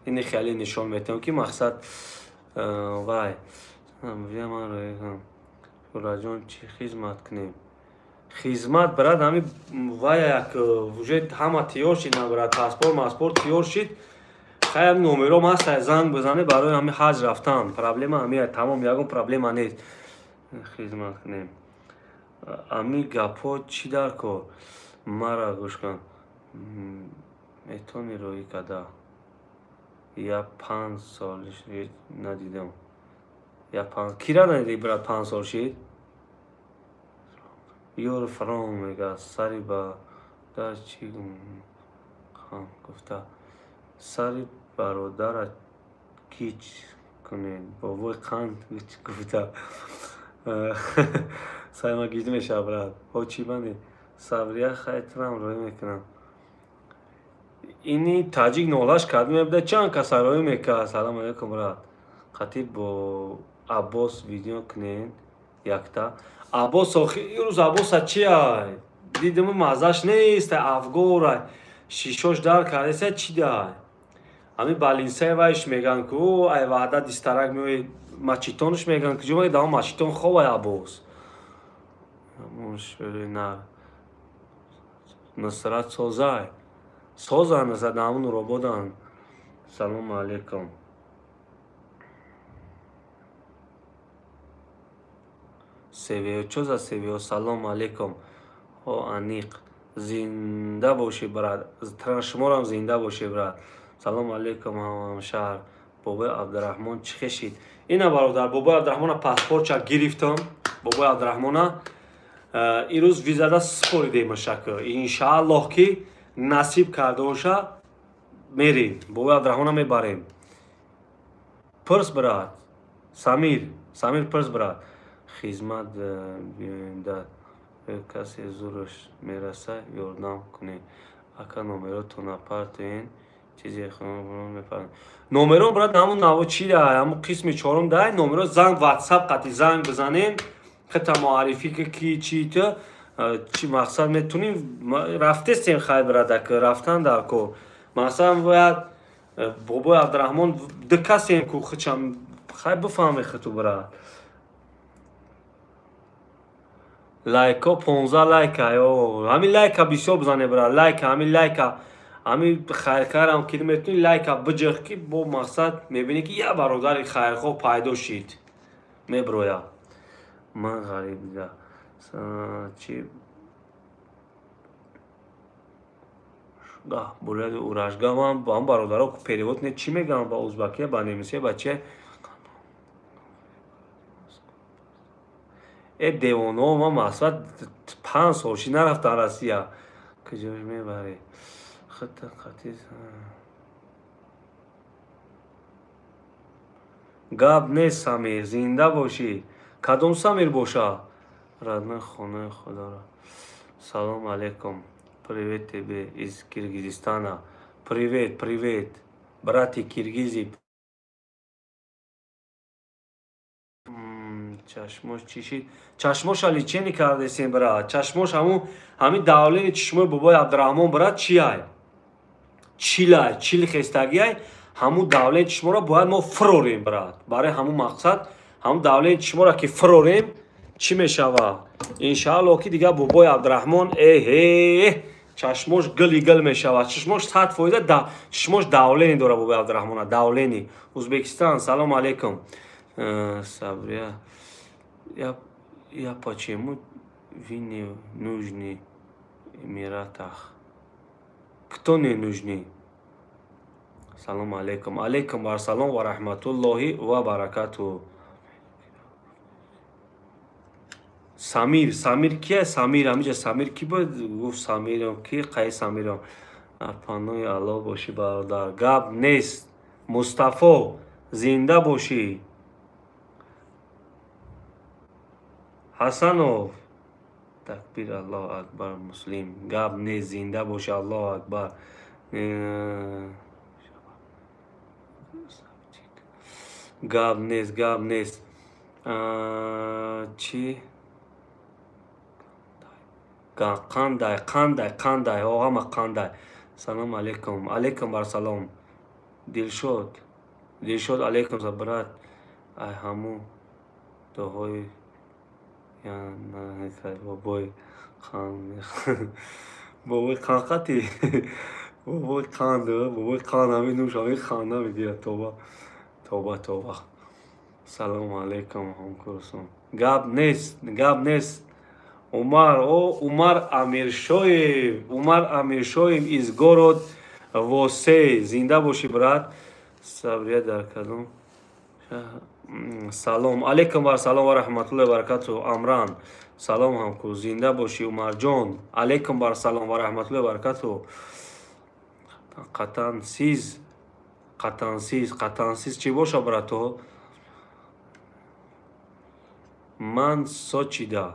Ини хеле нишон метиҳам, ки мақсад вай. Шӯҳратҷон, чӣ хизмат кунем? Хизмат, брат, ҳами вай як уже ҳама тиёр шид, на, брат, паспорт маспорт тиёр шид. Хай, ҳами номером ҳаст, занг бизане барои ҳами ҳаҷ рафтан. Проблема ҳами тамом, ягон проблема нест. Хизмат кунем. Ами гапҳо чӣ дар кор? Мара гӯш кун. Метавонӣ роҳӣ карда? Я 5 сол надидам. Я панҷ кира надидӣ, брат, 5 сол шид. Ёр фаром мега сари ба дар чӣ гуфта сари бародара кич кунед бобои қанд гуфта сари ма гиҷ мешава брат. Ҳо чӣ бане Сабрия хайтрам рӯй мекунам. Ини таҷик нолаш кард мебуда чанд каса рӯй мекард. Салом алейкум брат. Қатиб бо Аббос видео кунед якта. Аббос ирӯз Аббоса чи ай? Дидим маззаш нест, афгор шишош дар кардеса чи дай? Ҳамин балинсаи вайш меган ку ай ваҳдат дистарак меои мачитонш меган ку ҷо дао мачитон ховай Аббос. На Нусрат созай. Соза Нусрат ҳамун Нурободан. Салому алейкум. Севио чо за Севио? Салом алейкум. О аниқ. Зинда бошӣ брат. Шуморам зинда бошӣ брат. Салом алейкум ҳамшаҳр. Бобои Абдураҳмон чӣ хешид? Ина бародар, бобои Абдураҳмона паспортча гирифтам. Бобои Абдураҳмона ирӯз визада супоридем шак. Иншааллоҳ ки насиб карда боша мерем. Бобои Абдураҳмона мебарем. Пурс брат. Самир, Самир пурс брат. Хизмат биёем касе зураш мераса ёрдам кунед. Ака номеротона партоен чизе мепарам. Номеро брат ҳамун наво чи дай, ҳамун қисми чорум дай, номеро занг WhatsApp қати занг бизанем, хата муаррифӣ ки чи та чи мақсад метунем рафтестем хай брадак рафтан дар кор. Масалан бояд бобои Абдураҳмон ду касем ку хичам хай бифаҳме хиту брат. Лайко 15 лайка, ё ҳамин лайка бисёр бизане брат, лайка ҳамин лайка ҳамин хайркарам ки метуни лайка биҷиқ ки бо мақсад мебинӣ ки я бародари хайрхоҳ пайдо шид меброя. Ман ғариб да чи гаҳ буряди уражга ман ба ҳам бародаро перевод не чӣ мегӯям ба узбакия ба немисия ба че э девоно ман мақсад 5 сол ши нарафтам Россия. Куҷо мебарӣ? Хата қати гап нест Самир, зинда бошӣ. Кадом Самир боша? Родной хонаи худоро. Салом алейкум. Привет тебе из Киргизистана. Привет, привет, брати киргизи. Чашмош чӣ шид? Чашмоша лечение кардесем брат. Чашмош ҳамин давлени чишмои бобои Абдураҳмон брат чи ай? Чилай, чил хестагиай. Ҳамун давлени чишморо бояд мо фирорем брат. Барои ҳамун мақсад ҳамун давлени чишморо ки фирорем чӣ мешава? Иншааллоҳ ки дигар бобои Абдураҳмон эҳе чашмош гили гил мешава. Чишмош 100% чишмош давлени дора бобои Абдураҳмона, давлени. Узбекистон, салом алейкум. Сабрия, я почему вы не нужны Эмиратах? Кто не нужны? Салом алейкум. Алейкум вассалом ва рахматуллоҳи ва баракатуҳ. Самир, Самир кия? Самир, ҳамиҷа Самир ки буд? Гуфт Самирам ки? Қай Самирам? Панои Аллоҳ бошӣ бародар. Гап нест. Мустафо, зинда бошӣ. Ҳасанов, такбир, Аллоҳу акбар, муслим. Гап нест, зинда бошӣ, Аллоҳу акбар. Гап нест, гап нест. Чи? Қандай, қандай, қандай, ҳама қандай. Салом алейкум. Алейкум вассалом. Дилшод, Дилшод алейкум брат. Ай ҳамун дуои бобои қанд, бобои қанд қати, бобои қанд, бобои қанд ҳамин нӯш ҳамин ханда мегирад. Тоба, тоба, тоба. Салом алейкум ҳамкурсум. Гап нест, гап нест. Умар, о Умар Амиршоев, Умар Амиршоев из город Восей. Зинда бошӣ брат. Сабрия дар кадом Салом алейкум ва салом ва раҳматуллоҳи ва баракатуҳ. Амран салом ҳамку, зинда бошӣ Умарҷон. Алейкум ва салом ва раҳматуллоҳи ва баракатуҳ. Қатансиз, қатансиз, қатансиз чӣ боша брато? Ман Сочида.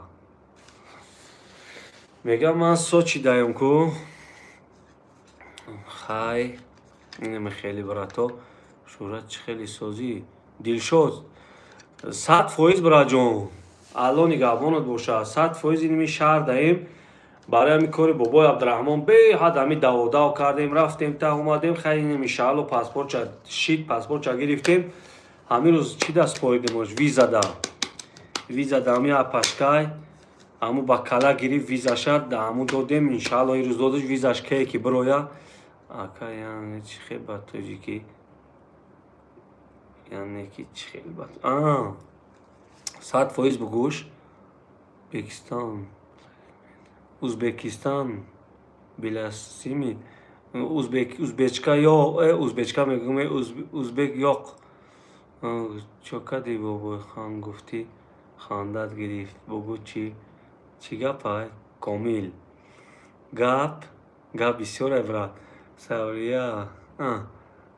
Мегам ман Сочидаем ку. Хай, инаме хеле брато. Шӯҳрат чӣ хеле созӣ? Дилшод 100% браҷон. Алло нигаҳбонат боша. 100% инми шаҳр даем. Барои ҳамин кори бобои Абдураҳмон беҳад ҳамин даводав кардем, рафтем та омадем. Хай инам иншаалло паспортча шид, паспортча гирифтем. Ҳамин рӯз чӣ даст поидемош? Виза да. Виза да ҳамин апашкай. Ҳамун ба кала гирифт визаша, да ҳамун додем. Иншаалло ин рӯз додаш визаш кее ки бироя. Ака яъне чӣ хел ба тоҷикӣ? Яъне ки чӣ хел ба 100% бугӯш. Узбекистон, Узбекистон биласими узбек, узбечка ё узбечка мегӯм, узбек ёқ. Чо кади бобои хан гуфтӣ хандат гирифт. Бугӯ чӣ? Чӣ гапай? Комил. Гап, гап бисёре брат. Саврия.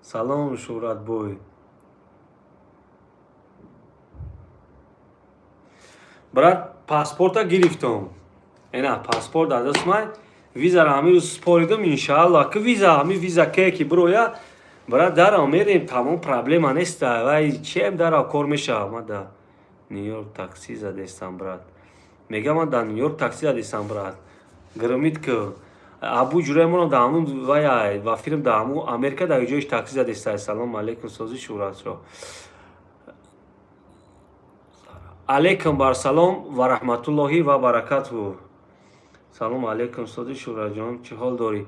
Салом Шӯҳратбой. Брат, паспорта гирифтам. Ина паспорт дар даст май. Визаро ҳамин рӯз споридам, иншаалло ки виза, ҳамин виза ке ки бироя, брат дарав мерем, тамом проблема нест. Вай чем дарав кор мешава. Ман дар Нью-Йорк такси задестам брат. Мегам ман дар Нью-Йорк такси задестам брат. Громит ки абу ҷурай монам дар ҳамун вай ва филм дар ҳамун Америка дар ҷоиш такси задестай. Салом алейкум сози Шӯҳратшоҳ. Алейкум бар салом ва раҳматуллоҳи ва баракатуҳ. Салом алейкум сози Шӯҳратҷон, чӣ ҳол дорӣ?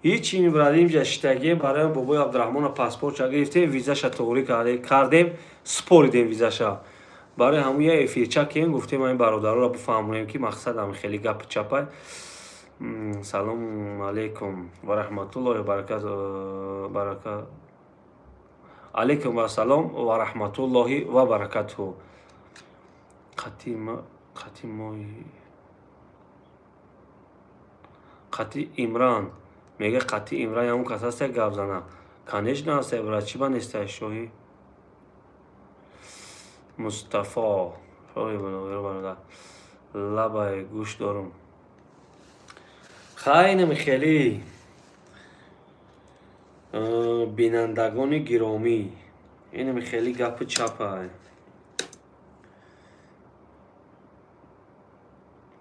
Ҳеч ин брат инҷа шитагием барои бобои Абдураҳмона паспортша гирифтем, визаша туғрӣ кардем, споридем визаша. Барои ҳамун я эфирча кем гуфтем ҳамин бародароро бифаҳмонем ки мақсад ҳамин хеле гапи чапай. Салом алейкум ва раҳматуллоҳи ва баракатуҳ. Барака алейкум ва салом ва раҳматуллоҳи ва баракатуҳ. Қати мои қати Имран мега, қати Имран ҳамун кас ҳаст як гап зана. Конечно ҳаст, брат, чӣ ба нестай? Шоҳи Мустафо, шоҳи бародар, лабай гӯш дорум. Хайнам хеле бинандагони гиромӣ, инам хеле гапи чапай.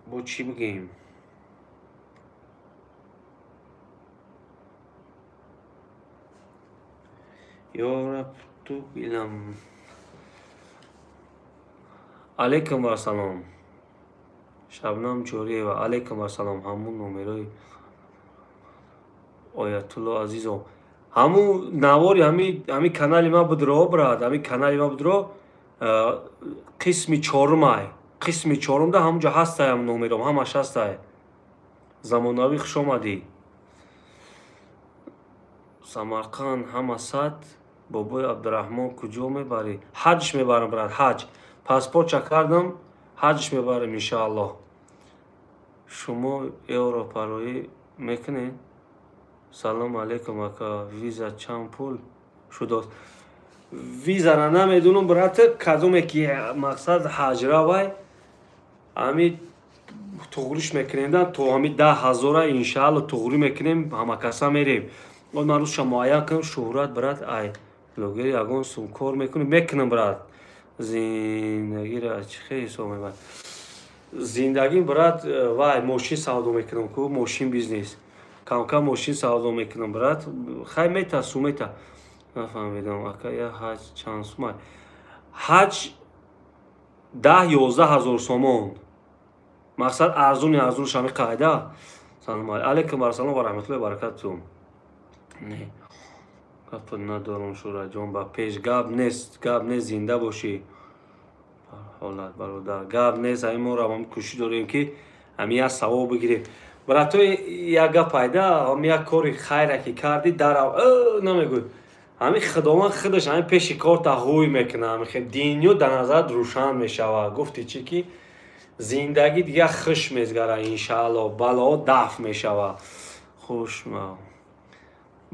Бо чӣ бигем? Ёраб ту билам. Алейкум ва салом. Шабнам Ҷориева, алейкум ва салом. Ҳамун номерои Оятулло Азизов. Ҳамун навори ҳами канали ма будро, брат, ҳами канали ма будро, қисми чорумай. Қисми чорумда ҳамунҷо ҳастай ҳам номером, ҳамаш ҳастай. Замонавӣ хуш омадӣ. Самарқанд ҳама сад. Бобои Абдураҳмон куҷо мебарӣ? Ҳаҷ мебарам брат, ҳаҷ. Паспортча кардам, ҳаҷ мебарам иншааллоҳ. Шумо европароӣ мекунед? Салом алейкум ака, виза чанд пул шудааст? Визара намедунам брат, кадоме ки мақсад ҳаҷравай, ҳами туғриш мекунем то ҳами 10 000 иншаалло туғрӣ мекунем, ҳамакаса мерем. Ман рӯзша муайян кунам. Шӯҳрат брат, ай блогери ягон сум кор мекунӣ? Мекунам брат. Зиндагиро чӣ хел ҳисоб мебарӣ? Зиндагӣ брат, вай мошин савдо мекунам ку, мошин бизнес. Камкам мошин савдо мекунам брат. Хай мета сумета. Нафаҳмидам ака, я ҳаҷ чанд сумай? Ҳаҷ 10-11 ҳазор сомон. Мақсад арзуни арзунаш ҳами қайда. Салом алейкум ва салом ва раҳматуллоҳи ва баракатуҳ. Не, гап надорам Шӯҳратҷон, ба пеш гап нест, гап нест, зинда бошӣ. Ҳолат бародар, гап нест. Ҳамин моро ҳам кӯшиш дорем ки ҳамин як савоб бигирем. Братои, як гап пайда, ҳам як кори хайра ки кардӣ, дарав намегӯй. Ҳамин Худованд худаш ҳамин пеши корта ҳуй мекунад, ҳамин динё дар назарат рӯшан мешавад. Гуфти чӣ ки зиндагӣ дигар хуш мезгарад, иншаалло, балоҳо дафт мешавад. Хуш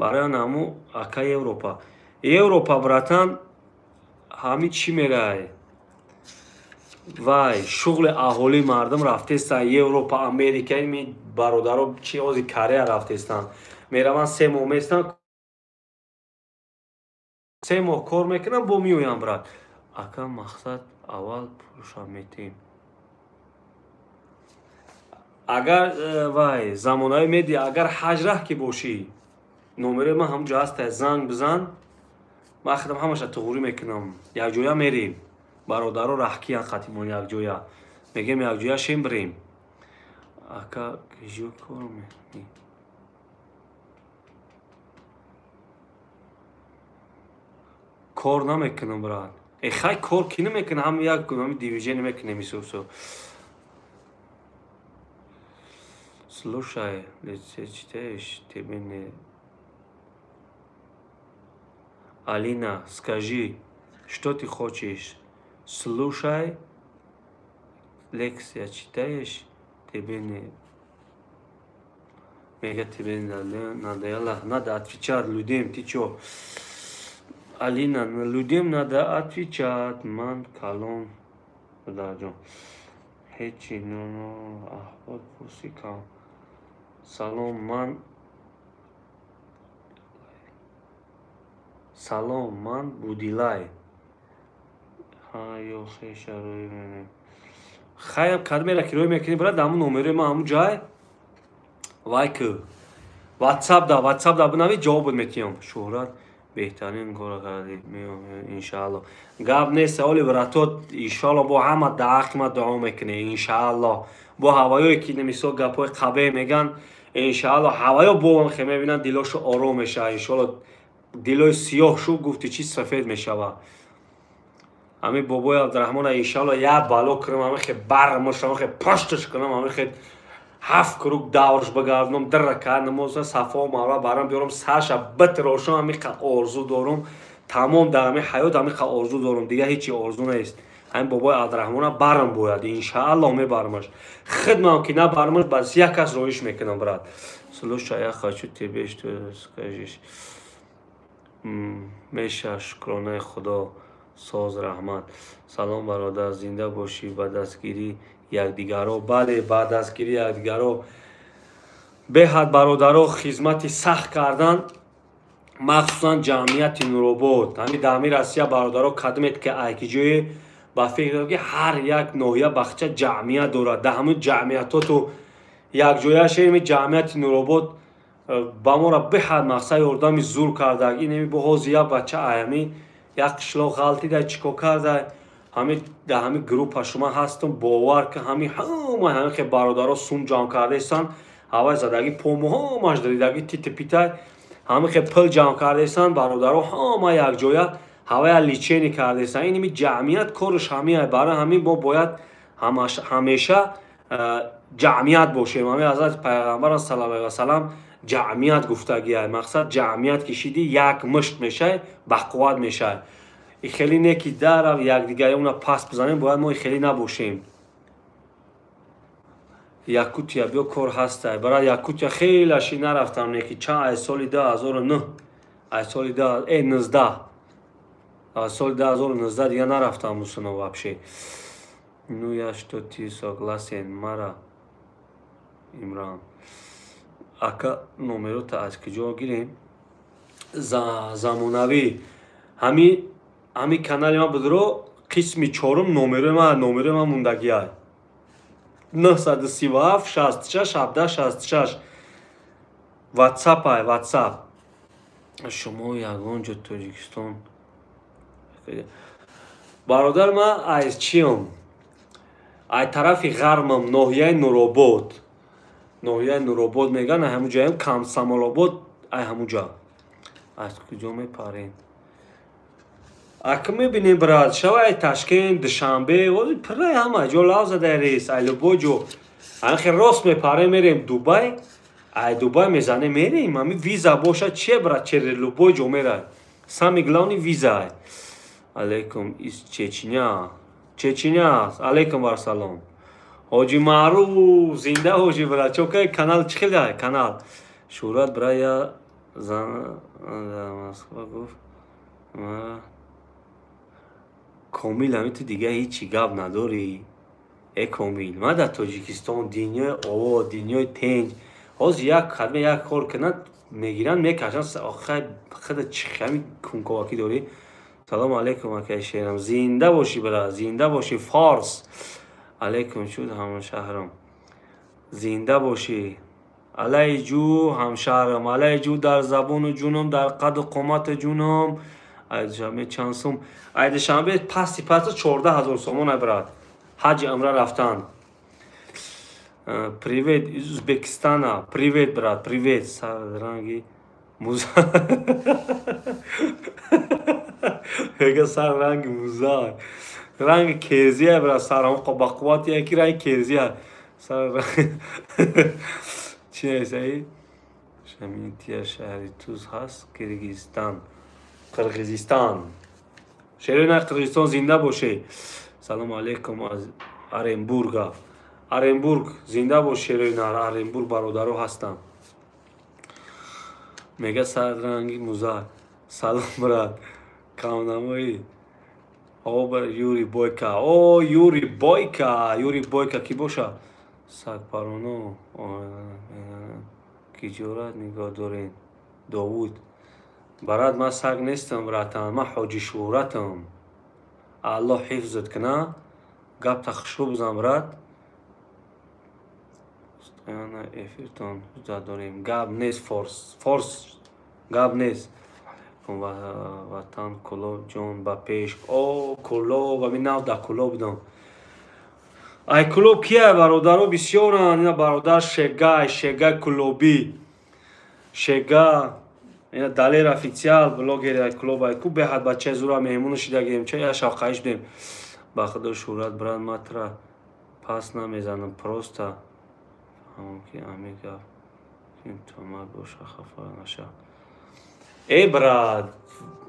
барои он ҳаму ака Европа. Европа братан ҳамин чӣ мерай? Вай шуғли аҳолии мардум рафтестан Европа, Америка, ин бародаро чи ози Корея рафтестан. Мераванд 3 моҳ местан, 3 моҳ кор мекунанд, бо меоянд брат. Ака мақсад аввал пулша метем. Агар вай замонави медиа, агар ҳаҷ раҳ ки бошӣ, номерои ман ҳамунҷо ҳаста, занг бизан, ман худам ҳамаша туғурӣ мекунам. Якҷоя мерем. Бародаро раҳкиян қатимон якҷоя. Мегем якҷоя шем бирем. Ака киҷо кор мекунӣ? Кор намекунам брат. Э хай кор ки намекунам, ҳам як ҳами дивижен мекунем исусу. Слушай, лице читаешь, тебе не... Алина, скажи, что ты хочешь? Слушай, лекция читаешь, тебе не... Мега тебе надоело, надо отвечать людям, ты чё? Алина, людям надо отвечать, ман калон, даҷон. Ҳечи, ну, аҳвол пурси кам. Салом, ман... Салом, ман Будилай. Ҳа, ё хеша рӯй менем. Хайам кадмера ки рӯй мекунӣ, брат, ҳамун номерои ман ҳамун ҷай. Вай ку. WhatsApp да бинавӣ, ҷавобот метиҳам. Шӯҳрат беҳтарин кора кардӣ. Меоям, иншаалло. Гап нест, оли братот, иншаалло бо ҳама даҳқи ма дуо мекунӣ, иншаалло. Бо ҳаваёе ки мисол гапҳои қабеҳ меган, иншаалло ҳаваё бо хе мебинанд, дилошо ором мешавад, иншаалло. Дилои сиёҳ шу гуфти чи сафед мешавад. Ҳамин бобои Абдураҳмона иншаалло як бало кунам, ҳамин хе бармош, ҳамин хе пашташ кунам, ҳамин хе 7 круг даврш бигардонам, 2 ракат намоз, Сафо Марва барам биёрам, сарша битрошам, ҳамин қа орзу дорум. Тамом дар ҳамин ҳаёт ҳамин қа орзу дорум, дигар ҳеҷ орзу нест. Ҳамин бобои Абдураҳмона барам бояд, иншаалло мебармаш. Хидмам ки набармаш, бас як кас роиш мекунам, брат. Слушай, я хочу тебе что скажешь. Меша, шукронаи Худо, соз раҳмат. Салом бародар, зинда бошӣ, ба дастгирии якдигаро. Бале, ба дастгирии якдигаро. Беҳад бародаро хизмати сахт кардан, махсусан ҷамъияти Нуробод. Ҳамин дар ҳамин Россия бародаро кадмет ки айкиҷое ба фикр дорад ки ҳар як ноҳия бахча ҷамъият дорад. Дар ҳамин ҷамъиятоту якҷоя шем, ҷамъияти Нуробод ба моро беҳад мақсад ёрдами зур кардаг. Ин ҳами бо ҳозир як бача аями як қишлоқ ғалтида чӣ кор карда, ҳамин дар ҳамин группа шума ҳастам, бовар ки ҳамин ҳама ҳамин хе бародаро сум ҷамъ кардаистанд, ҳавай задаги помо ҳамаш даридаги тити питай, ҳамин хе пул ҷамъ кардаистанд бародаро ҳама якҷоя ҳавая личени кардаистанд. Ин ҳами ҷамъият корш ҳамин, барои ҳамин мо бояд ҳамеша ҷамъият бошем. Ҳамин ҳазрати Пайғамбар саллаллоҳу алайҳи васаллам ҷамъият гуфтагиай. Мақсад ҷамъият кишиди як мушт мешай, бақувват мешай. И хеле не ки дарав якдигари уна пас бизанем, бояд мо хеле набошем. Якутия биё кор ҳастай. Барои Якутия хеле аши нарафтам, не ки чанд ай соли 2009, ай соли 19, ай соли 2019 дигар нарафтам мусуно вообще. Ну я что ты согласен, мара Имран. Ака номерота аз куҷо гирем? Замонавӣ. Ҳами канали ман будро қисми чорум номерои ман мондагиай. 937 66 17 66 WhatsApp ай, WhatsApp. Шумо ягон ҷо Тоҷикистон бародар, ман аз чиам? Ай тарафи ғармам, ноҳияи Нуробод. Ноҳияи Нуробод меган, ай ҳамун ҷоям Комсомолобод, ай ҳамун ҷо. Аз куҷо мепарем? Ака мебинем, брат, шава ай Ташкент, Душанбе, пирай ҳама ҷо лав задай рейс, ай любой ҷо. Ай хел рост мепарем, мерем Дубай, ай Дубай мезанем, мерем. Ҳамин виза бошад, че, брат, че любой ҷо мерай. Самый главный виза. Алейкум из Чечня. Чечня. Алейкум вассалом. Ҳоҷи Маъруф, зинда бошӣ, брат. Чокай канал чӣ хеле канал? Шӯҳрат бра я зан дар Москва гуфт. Комил, ҳами ту дига ҳечи гап надорӣ. Э Комил, ман дар Тоҷикистон дунёи овод, дунёи тенҷ. Ҳозир як қадме як кор кунад, мегиранд, мекашанд. Охай худа чӣ ҳами кунковакӣ дорӣ? Салому алейкум, акай шерам. Зинда бошӣ, брат, зинда бошӣ, форс. Алейкум шуд ҳамшаҳрам. Зинда бошӣ. Алайҷу ҳамшаҳрам, алайҷу дар забону ҷунам, дар қаду қомати ҷунам. Айдушанбе чанд сум? Айдушанбе пасти паста 14 000 сомон, ай брат. Ҳаҷи умра рафтан. Привет из Узбекистана. Привет, брат, привет. Сарранги муза. Мега сар ранги муза. Ранги керзия, брат, сарам ба қуввати яки ранги керзия. Сар чи несаи? Шаминтия шаҳри Туз ҳаст, Киргизистан. Қирғизистон. Шерина Қирғизистон зинда боше. Салому алейкум аз Оренбурга. Оренбург зинда бош, шерина Оренбург бародаро ҳастам. Мега сар ранги муза. Салом, брат. Камнамои. О, Юрий Бойка. О, Юрий Бойка. Юрий Бойка ки боша? Сагпароно. Ки ҷурат нигоҳ дорен. Довуд. Брат, ман саг нестам, братан. Ман ҳоҷи шӯҳратам. Аллоҳ ҳифзат куна. Гапта хушрӯ бизан, брат. Постоянно эфиртон дорем. Гап нест, форс. Форс гап нест. Ватан Кулоб ҷон ба пеш. О, Кулоб, ами нав дар Кулоб будам. Ай Кулоб кия, бародаро бисёранд. Ина бародар Шегай, Шегай Кулобӣ. Шега, ина Далер официал блогери ай Кулоб ай ку беҳад бачаи зура меҳмону шидагем. Ча я шавқаиш будем. Ба худо шӯҳрат, брат, ман тура пас намезанам. Просто фаҳмам ки ами гап туҳмат боша, хафа наша. Э брат,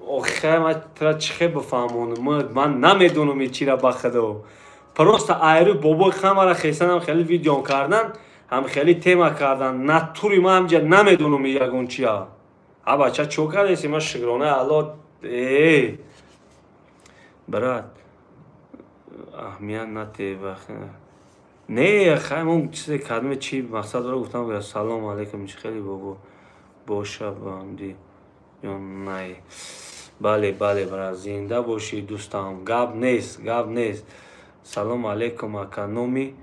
охай ман тура чӣ хел бифаҳмонам? Ман намедонам ин чира, ба худо. Просто айрӯ бобои хамара хесанам хеле видеом кардан, ҳам хеле тема кардан. Натури ман ҳамҷа намедонам ягон чия. А бача чо кардаси? Ман шукронаи Аллоҳ. Э брат, аҳамият нате. Не, хай мон чизе кадме чи мақсад дора гуфтам. Салому алейкум, чӣ хеле бобо боша бамди ё най. Бале, бале, брат, зинда бошӣ, дӯстам. Гап нест, гап нест. Салому алейкум, ака, номи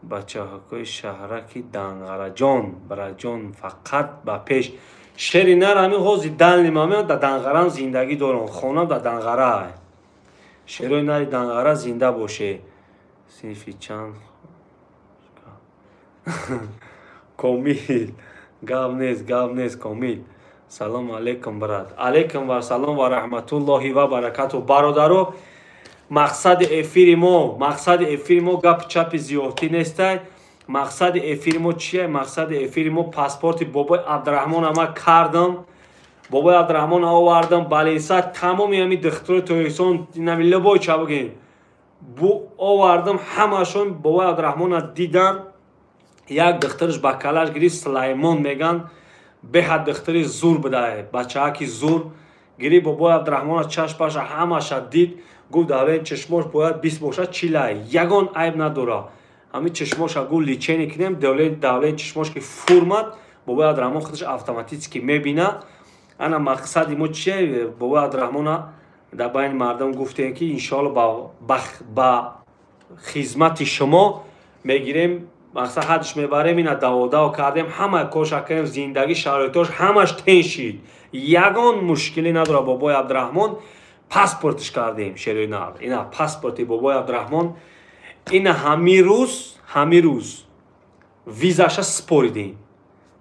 бачаҳакои шаҳраки Данғараҷон. Братҷон, фақат ба пеш. Шери нар ҳамин ҳози далним ҳамин дар Данғарам зиндагӣ дорам. Хонам дар Данғара. Шерои нари Данғара зинда боше. Синфи чанд? Комил. Гап нест, гап нест, Комил. Салому алейкум, брат. Алейкум ва салом ва раҳматуллоҳи ва баракату. Бародаро, мақсади эфири мо гапи чапи зиёдтӣ нестай. Мақсади эфири мо чие? Мақсади эфири мо паспорти бобои Абдураҳмон ама кардам. Бобои Абдураҳмон овардам балинса тамоми ҳами духтурои Тоҷикистон нами любой ча бигем. Бу овардам, ҳамашон бобои Абдураҳмона дидан. Як духтараш ба калаш гирифт, Сулаймон меган, беҳад духтари зур будае, бачааки зур гирифт бобои Абдураҳмона, чашмаша ҳамаша дид, гуфт давлени чашмош бояд 20 бошад, чилай, ягон айб надора. Ҳамин чашмоша гуфт лечение кунем, давлени чашмош ки фурмад, бобои Абдураҳмон худаш автоматически мебина. Ана мақсади мо чие? Бобои Абдураҳмона дар байни мардум гуфтем, ки иншоалло ба хизмати шумо мегирем, мақсад ҳадш мебарем. Ина даводаво кардем, ҳама корша кардем, зиндагӣ шароитош ҳамаш тен шид, ягон мушкилӣ надорад бобои Абдураҳмон. Паспортш кардем, шерои нар, ина паспорти бобои Абдураҳмон. Ина ҳамин рӯз визаша споридем.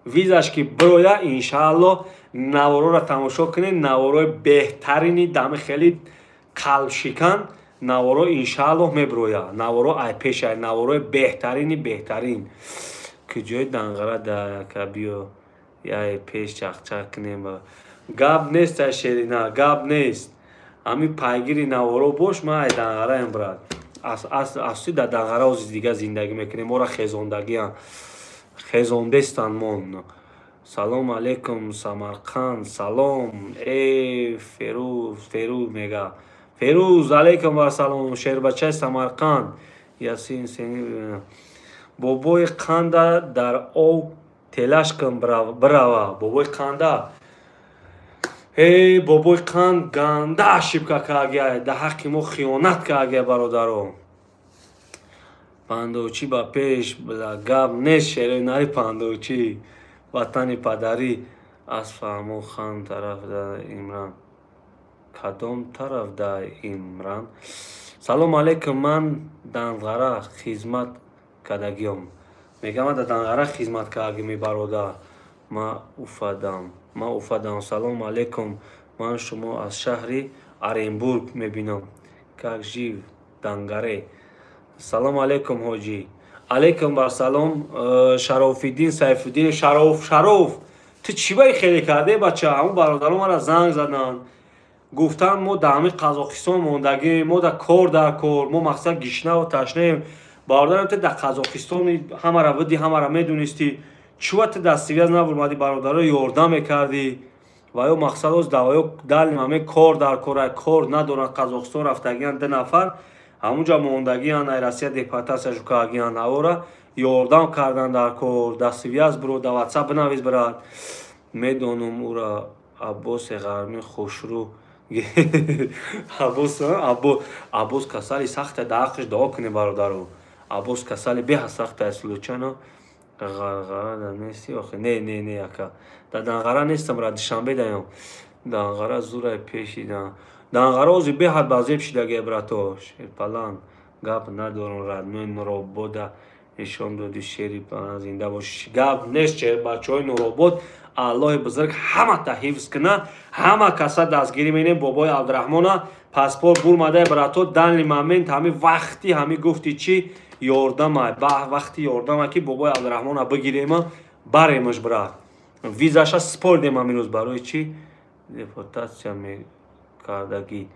Визаш ки бироя, иншаалло навороро тамошо кунед. Наворои беҳтарини дами хеле қалбшикан наворо иншааллоҳ мебироя. Наворо ай пешай, наворои беҳтарини беҳтарин. Куҷои Данғара дака биё, яй пеш чақчақ кунем. Гап нест, ай Шерина, гап нест. Ҳами пайгири наворо бош. Ман ай Данғараем, брат. Асоси дар Данғара ози дига зиндагӣ мекунем. Мора хезондагиам, хезондестан мон. Салом алейкум, Самарқанд, салом. Э, Ферӯз, Ферӯз мега. Ферӯз, алейкум вассалом, шербачаи Самарқанд. Ясин сени бобои қанда дар ов телаш кун, бирава. Бобои қанда, э, бобои қанд ганда ошибка кардагиай, дар ҳаққи мо хиёнат кардагиай, бародаро. Пандочӣ ба пеш, гап нест, шерои нари пандочӣ, ватани падарӣ. Аз фаҳмо хан тараф да Имран, кадом тараф да Имран? Салом алейкум, ман Данғара хизмат кардагиём. Мегам, ман дар Данғара хизмат кардагими, бародар. Ма Уфадам, ман Уфадам. Салом алейкум, ман шумо аз шаҳри Оренбург мебинам. Как жив Дангаре? Салом алейкум, ҳоҷӣ. Алейкум барсалом, Шарофиддин Сайфуддин. Шароф, Шароф, ту чӣ баи хеле карде, бача? Ҳамун бародаро мара занг заданд, гуфтанд, мо дар ҳамин Қазоқистон мондагим, мо дар кор, дар кор, мо мақсад гишнаву ташнаем. Бародарам, ту дар Қазоқистони ҳамара будӣ, ҳамара медонистӣ, чува ту дар связь набурмадӣ, бародаро ёрдам мекардӣ? Ва ё мақсад оз даваё далим ҳаме кор дар кора, кор надоранд, Қазоқистон рафтагиан, ду нафар ҳамунҷа мондагиан, ай Россия депортация шукагиан. Авора ёрдам кардан дар кор. Дар связь биро, дар Ватсап бинавис, брат. Медонам ура, Аббоси Ғармӣ хушрӯ. Аббос, Аббос касали сахта, дар ҳаққиш дуо кунем, бародаро. Аббос касали беҳад сахта. Случайно Ғарғара да нести охи? Не, не, не, ака, дар Данғара нестам, ра Душанбе даём. Данғара зурай пешида, Данғара ози беҳад базеб шидаге, брато. Шерпалан, гап надорам, родной. Нуробода нишон доди, шери зинда бош. Гап нест, бачаҳои Нуробод, Аллоҳи бузург ҳамата ҳифз куна. Ҳама каса дастгирӣ менем. Бобои Абдураҳмона паспорт бурмадай, брато. Данный момент, ҳами вақти ҳами гуфти чӣ ёрдамай, ба вақти ёрдамай, ки бобои Абдураҳмона бигирема, баремаш, брат. Визаша спордем ҳамин рӯз. Барои чӣ депортация мекардагӣ?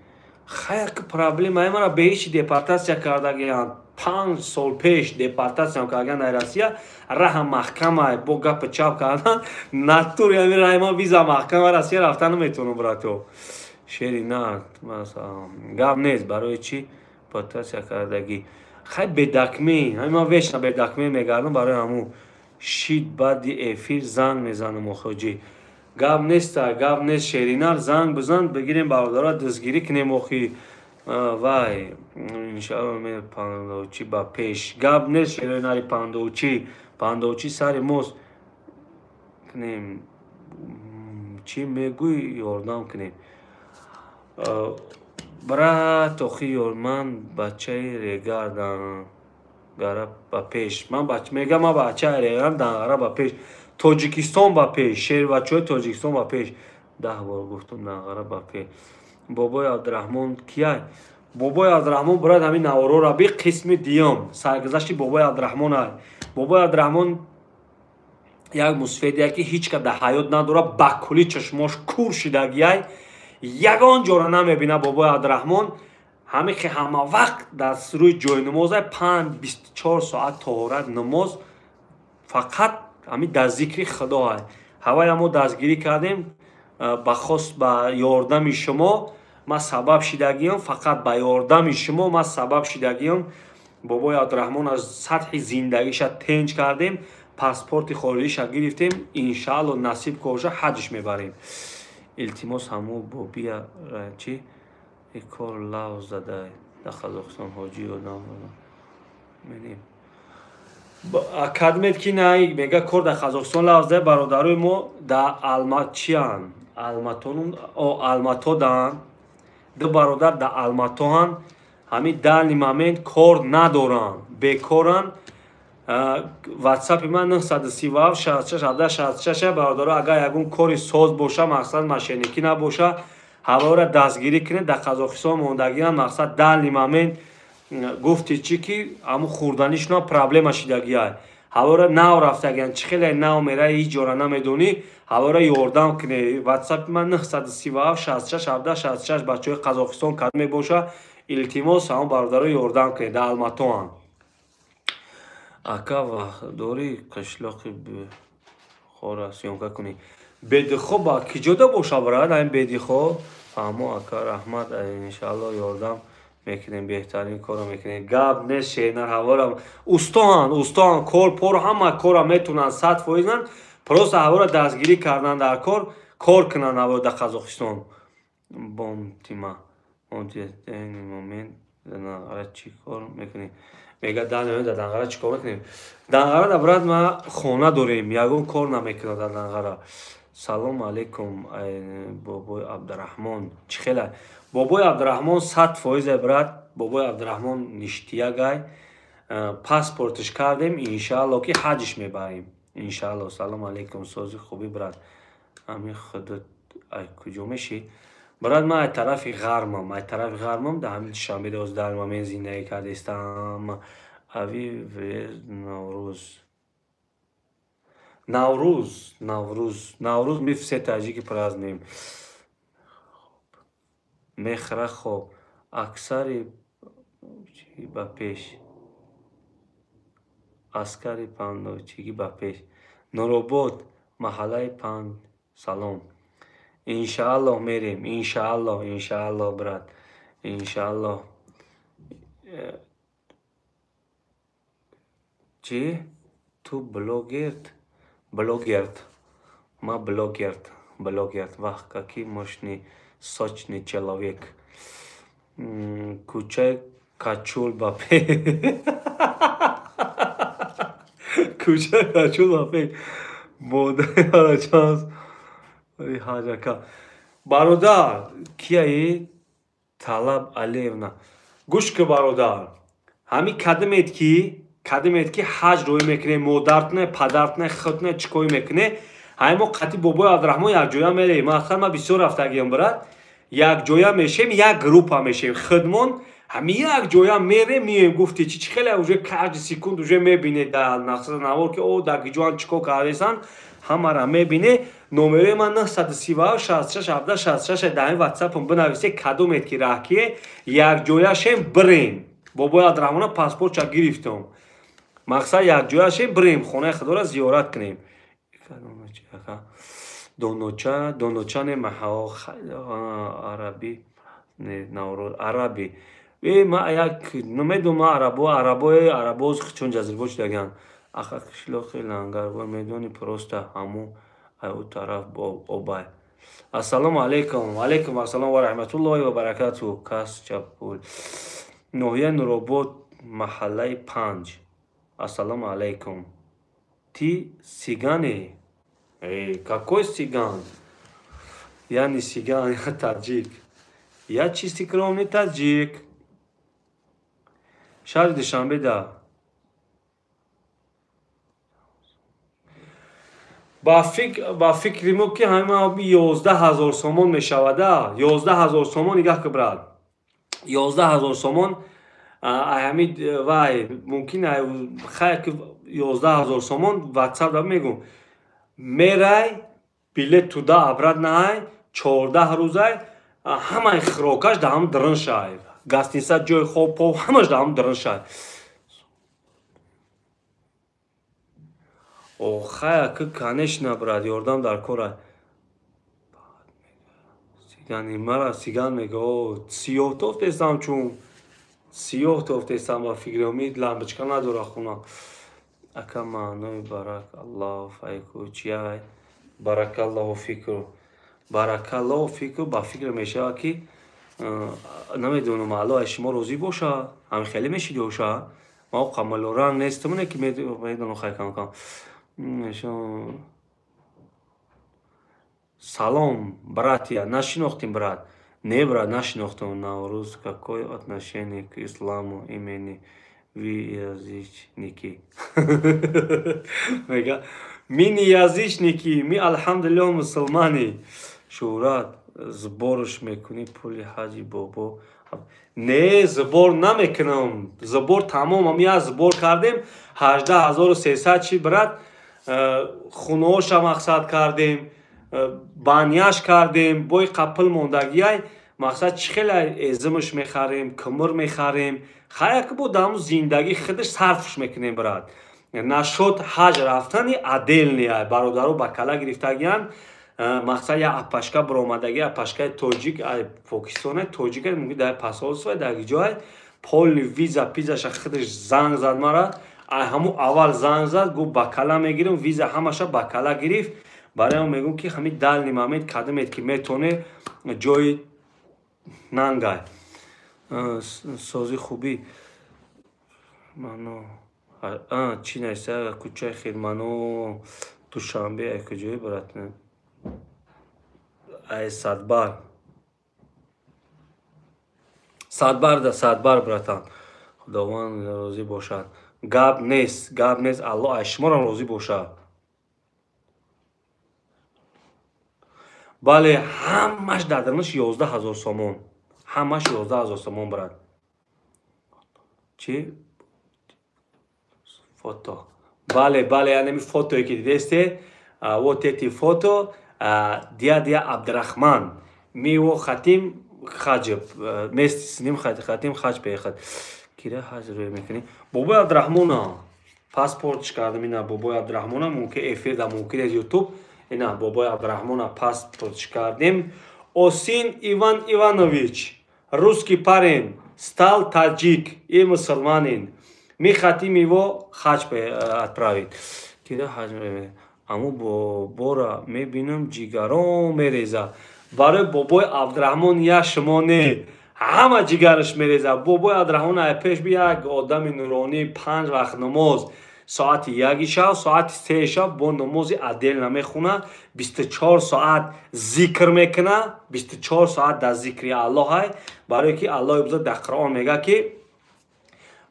Хайр, ки проблемаи мара бе ҳечи депортация кардагианд. 5 сол пеш депортатсиям кардан дар Россия, раҳа маҳкамай, бо гапи чап кардан натури ҳами раҳи ман виза маҳкама, Россия рафта наметавонам, брато. Шери на, гап нест. Барои чӣ депортация кардагӣ? Хай, бедакмин ҳами ман вечно бедакмин мегардам, барои ҳамун шид. Баъди эфир занг мезанам, охоҷӣ. Гап неста, гап нест, Шеринар, занг бизан, бигирем, бародаро, дастгирӣ кунем охи. Вай, иншалло, пандочӣ ба пеш. Гап нест, Шеринари пандочӣ, пандочӣ сари мост кунем. Чӣ мегӯй, ёрдам кунем, брат, охи. Ман бачаи Регар, Дангара ба пеш. Ман мегам, ман бачаи Регар, Дангара ба пеш, Тоҷикистон ба пеш, шербачаҳои Тоҷикистон ба пеш. 10 бор гуфтум, Дангара ба пеш. Бобои Абдураҳмон кияй? Бобои Абдураҳмон, брат, ҳамин наворора би, қисми дуюм саргузашти бобои Абдураҳмон ай. Бобои Абдураҳмон як мусфедия, ки ҳеҷ ка дар ҳаёт надора, ба куллӣ чашмош кур шидагиай, ягон ҷора намебина. Бобои Абдураҳмон ҳамин ки ҳама вақт дар рӯи ҷойнамозай, панҷ 24 соат тоҳорат, намоз, фақат ҳамин дар зикри худоай. Ҳавая мо дастгирӣ кардем, ба хост ба ёрдами шумо ман сабаб шидагиам, фақат ба ёрдами шумо ман сабаб шидагиам. Бобои Абдураҳмон аз сатҳи зиндагиша тенҷ кардем, паспорти хориҷиша гирифтем. Иншаалло, насиб коша, ҳаҷш мебарем. Илтимос, ҳамо бобия чи кор лав задай дар Қазоқистон, ҳоҷӣ, ёдам менем. Академет ки най мега, кор дар Қазоқистон лав задай. Бародарои мо дар Алмачиян, Алматодаанд, ду бародар дар Алматоанд. Ҳамин данный момент кор надоранд, бекоранд. Ватсапи ман 937 66 17 66. Бародаро, агар ягон кори соз боша, мақсад мошенникӣ набоша, ҳавора дастгирӣ кунед. Дар Қазоқистон мондагиам, мақсад данный момент, гуфти чӣ, ки ҳамун хӯрданишона проблема шидагиай. Ҳавора нав рафтагиян, чӣ хеле нав мера, ҳеҷ ҷора намедонӣ, ҳавора ёрдам кунед. Ватсапи ман 937 66 17 66, бачаҳои Қазоқистон кад мебоша, илтимос, ҳамон бародаро ёрдам кунед, дар Алматоанд. Ака, вақт дорӣ қишлоқи Бехора съёмка кунӣ? Бедихо ба киҷода боша, брат, ҳамин Бедихо? Фаҳмо, ака, раҳмат, иншаалло ёрдам мекунем, беҳтарин корро мекунем. Гап нест, шернар, ҳавора устоанд, устоанд, кор пор ҳама корро метавонанд, 100%-анд, просто ҳавора дастгирӣ кардан дар кор, кор кунанд ҳавора дар Қазоқистон. Бомтима момент Данғара чӣ кор мекунӣ? Мега дар Данғара чӣ кор мекунем? Данғара да, брат, ма хона дорем, ягон кор намекунам дар Данғара. Салом алейкум, бобои Абдураҳмон, чӣ хела? Бобои Абдураҳмон 100%, брат, бобои Абдураҳмон ништиягай, паспортиш кардем, иншаалло ки ҳаҷш мебарем, иншаалло. Салом алейкум, сози хубӣ, брат, ҳамин худот ай куҷо мешӣ? Брат, ман ай тарафи ғармам, ай тарафи ғармам, дар ҳамин Душанбе доз дар момент зиндагӣ кардистам. Ави Наврӯз, Наврӯз, Наврӯз, Наврӯз мы все таджики празднуем. Мехра хоб, аксари ба пеш, аскари пандочигӣ ба пеш. Нуробод, маҳаллаи панд, салом. Иншааллоҳ мерем, иншааллоҳ, иншааллоҳ, брат, иншааллоҳ. Чӣ? Ту блогерт? Блогерт. Ма блогерт, блогерт. Вах, какой мощный, сочный человек. Кӯчаи Качул ба пеш. Кӯчаи Качул ба пеш. Модари чанс. Ҳаҷака. Бародар, кияи Талаб Алиевна. Гӯш ки, бародар. Ҳамин кадимет ки ҳаҷ рӯй мекунем, модартне, падартне, худне чӣ кор мекуне? Ҳамин мо қати бобои Абдураҳмон якҷоя мерем. Мақсад ма бисёр рафтагиям, брат. Якҷоя мешем, як группа мешем. Худмон ҳамин якҷоя мерем, мием, гуфти чӣ чӣ хеле уже каждый секунд уже мебине дар нақша навор ки о дар гиҷоан чӣ кор кардесан, ҳамара мебине. Номерои ман 937 66 17 66, дар ҳамин ватсапам бинависе, кадомет ки раҳкие, якҷояшем бирем. Бобои Абдураҳмона паспортша гирифтам. Мақсад якҷояшем бирем, хонаи худоро зиёрат кунем. Доноча, доноча не маҳо араби, не Наврӯз араби. Э ма як намедонам арабо, арабои арабоз чун ҷазирбо шудаган. Аха, қишлоқи Лангарбой медони, просто ҳаму ай ӯ тараф обай. Ассалому алайкум. Ва алайкум ассалом ва раҳматуллоҳи ва баракатуҳ. Кас чапул. Ноҳияи Нуробод, маҳаллаи 5. Ассалому алайкум. Ты цыгане? Эй, какой цыган? Я не цыган, я таджик. Я чистокровный таджик. Шаҳри Душанбе да. Ба фикри мо ки ҳама 11 000 сомон мешавада, 11 000 сомон, нигаҳ ки, брат, 11 000 сомон ҳамин вай мумкин хайр ки 11 000 сомон ватсап да мегум, мерай, билет туда обратно ай, 14 рӯзай, ҳамаи хӯрокаш да ҳам дрыншай, гостиница, ҷои хоб пов ҳамаш да ҳам дрыншай. Охая ки, конечно, брат, ёрдам дар кора. Сигани мара сиган мега, о сиёҳ тофтестам, чун сиёҳ тофтестам, ба фикри лампочка надора хона. Ака, маънои барак аллоҳу файку чияй? Баракаллоҳу фикру, баракаллоҳу фикру, ба фикр мешавад ки намедонам, Аллоҳ аз шумо розӣ боша, ҳамин хеле мешиди боша. Ма қамалоранг нестам, не ки медонам, хай кам кам. Салом, братья, нашинохтим, брат? Не, брат, нашинохтам. Наврӯз какое отношение к исламу имени, вы язычники? Мега, мы не язычники, мы, алҳамдулиллоҳ, мусулмани. Шӯҳрат Сбор ш мекунӣ пули ҳаҷи бобо? Не, сбор намекунам. Сбор тамом, ам як сбор кардем, 18 300 чи, брат, хуноша мақсад кардем, баняш кардем, бои қапил мондагиай. Мақсад, чӣ хеле эзимш мехарем, кумир мехарем, хаяк бо даму зиндагӣ худаш сарфш мекунем, брат. Нашод ҳаҷ рафтани отдельный ай, бародаро ба кала гирифтагиянд. Мақсад, як апашка биромадаги, апашкаи тоҷик, ай Покистоне, тоҷика, мумкин дар посольство, дар ҷой полный виза пизаша худаш занг зад мара. Ай ҳамун аввал занг зад, гуфт: «Ба кала мегирам виза». Ҳамаша ба кала гирифт. Барои он мегӯм, ки ҳамин дальний момент кадамед, ки метоне, ҷои нангай сози хубӣ. Мано чӣ наиста? Кӯчаи Хирмано, Душанбе. Ай куҷое, брат? Ай Садбар, Садбар да Садбар, братан. Худованд розӣ бошад. Гап нест, гап нест, Аллоҳ ай шуморам розӣ бошад. Бале, ҳамаш дар дарунаш 11 000 сомон, ҳамаш 11 000 сомон, брат. Чӣ фото? Бале, бале, янеми фотое ки дидесте, вот эти фото дядя Абдурахман. Мы его хотим хаҷ, вместе с ним хотим хаҷ поехать. Кира ҳаҷ рӯй мекунӣ? Бобои Абдурахмона паспортш кардам. Ина бобои Абдурахмона, мумкин эфир да, мумкин аз Ютуб. Ина бобои Абдурахмона паспортш кардем. Осин Иван Иванович, русский парень, стал таджик и мусульманин. Мы хотим его хаҷ отправить. Кира ҳаҷ? Аму бобора мебинам, ҷигаром мереза. Барои бобои Абдураҳмон як шумо не, ҳама ҷигараш мереза. Бобои Абдураҳмон ай пеш би як одами нуронӣ, панҷ вақт намоз, соати 1 шаб, соати 3 шаб бо намози отдельно мехона, 24 соат зикр мекуна, 24 соат дар зикри Аллоҳай. Барое ки Аллоҳи бузург дар Қуръон мега, ки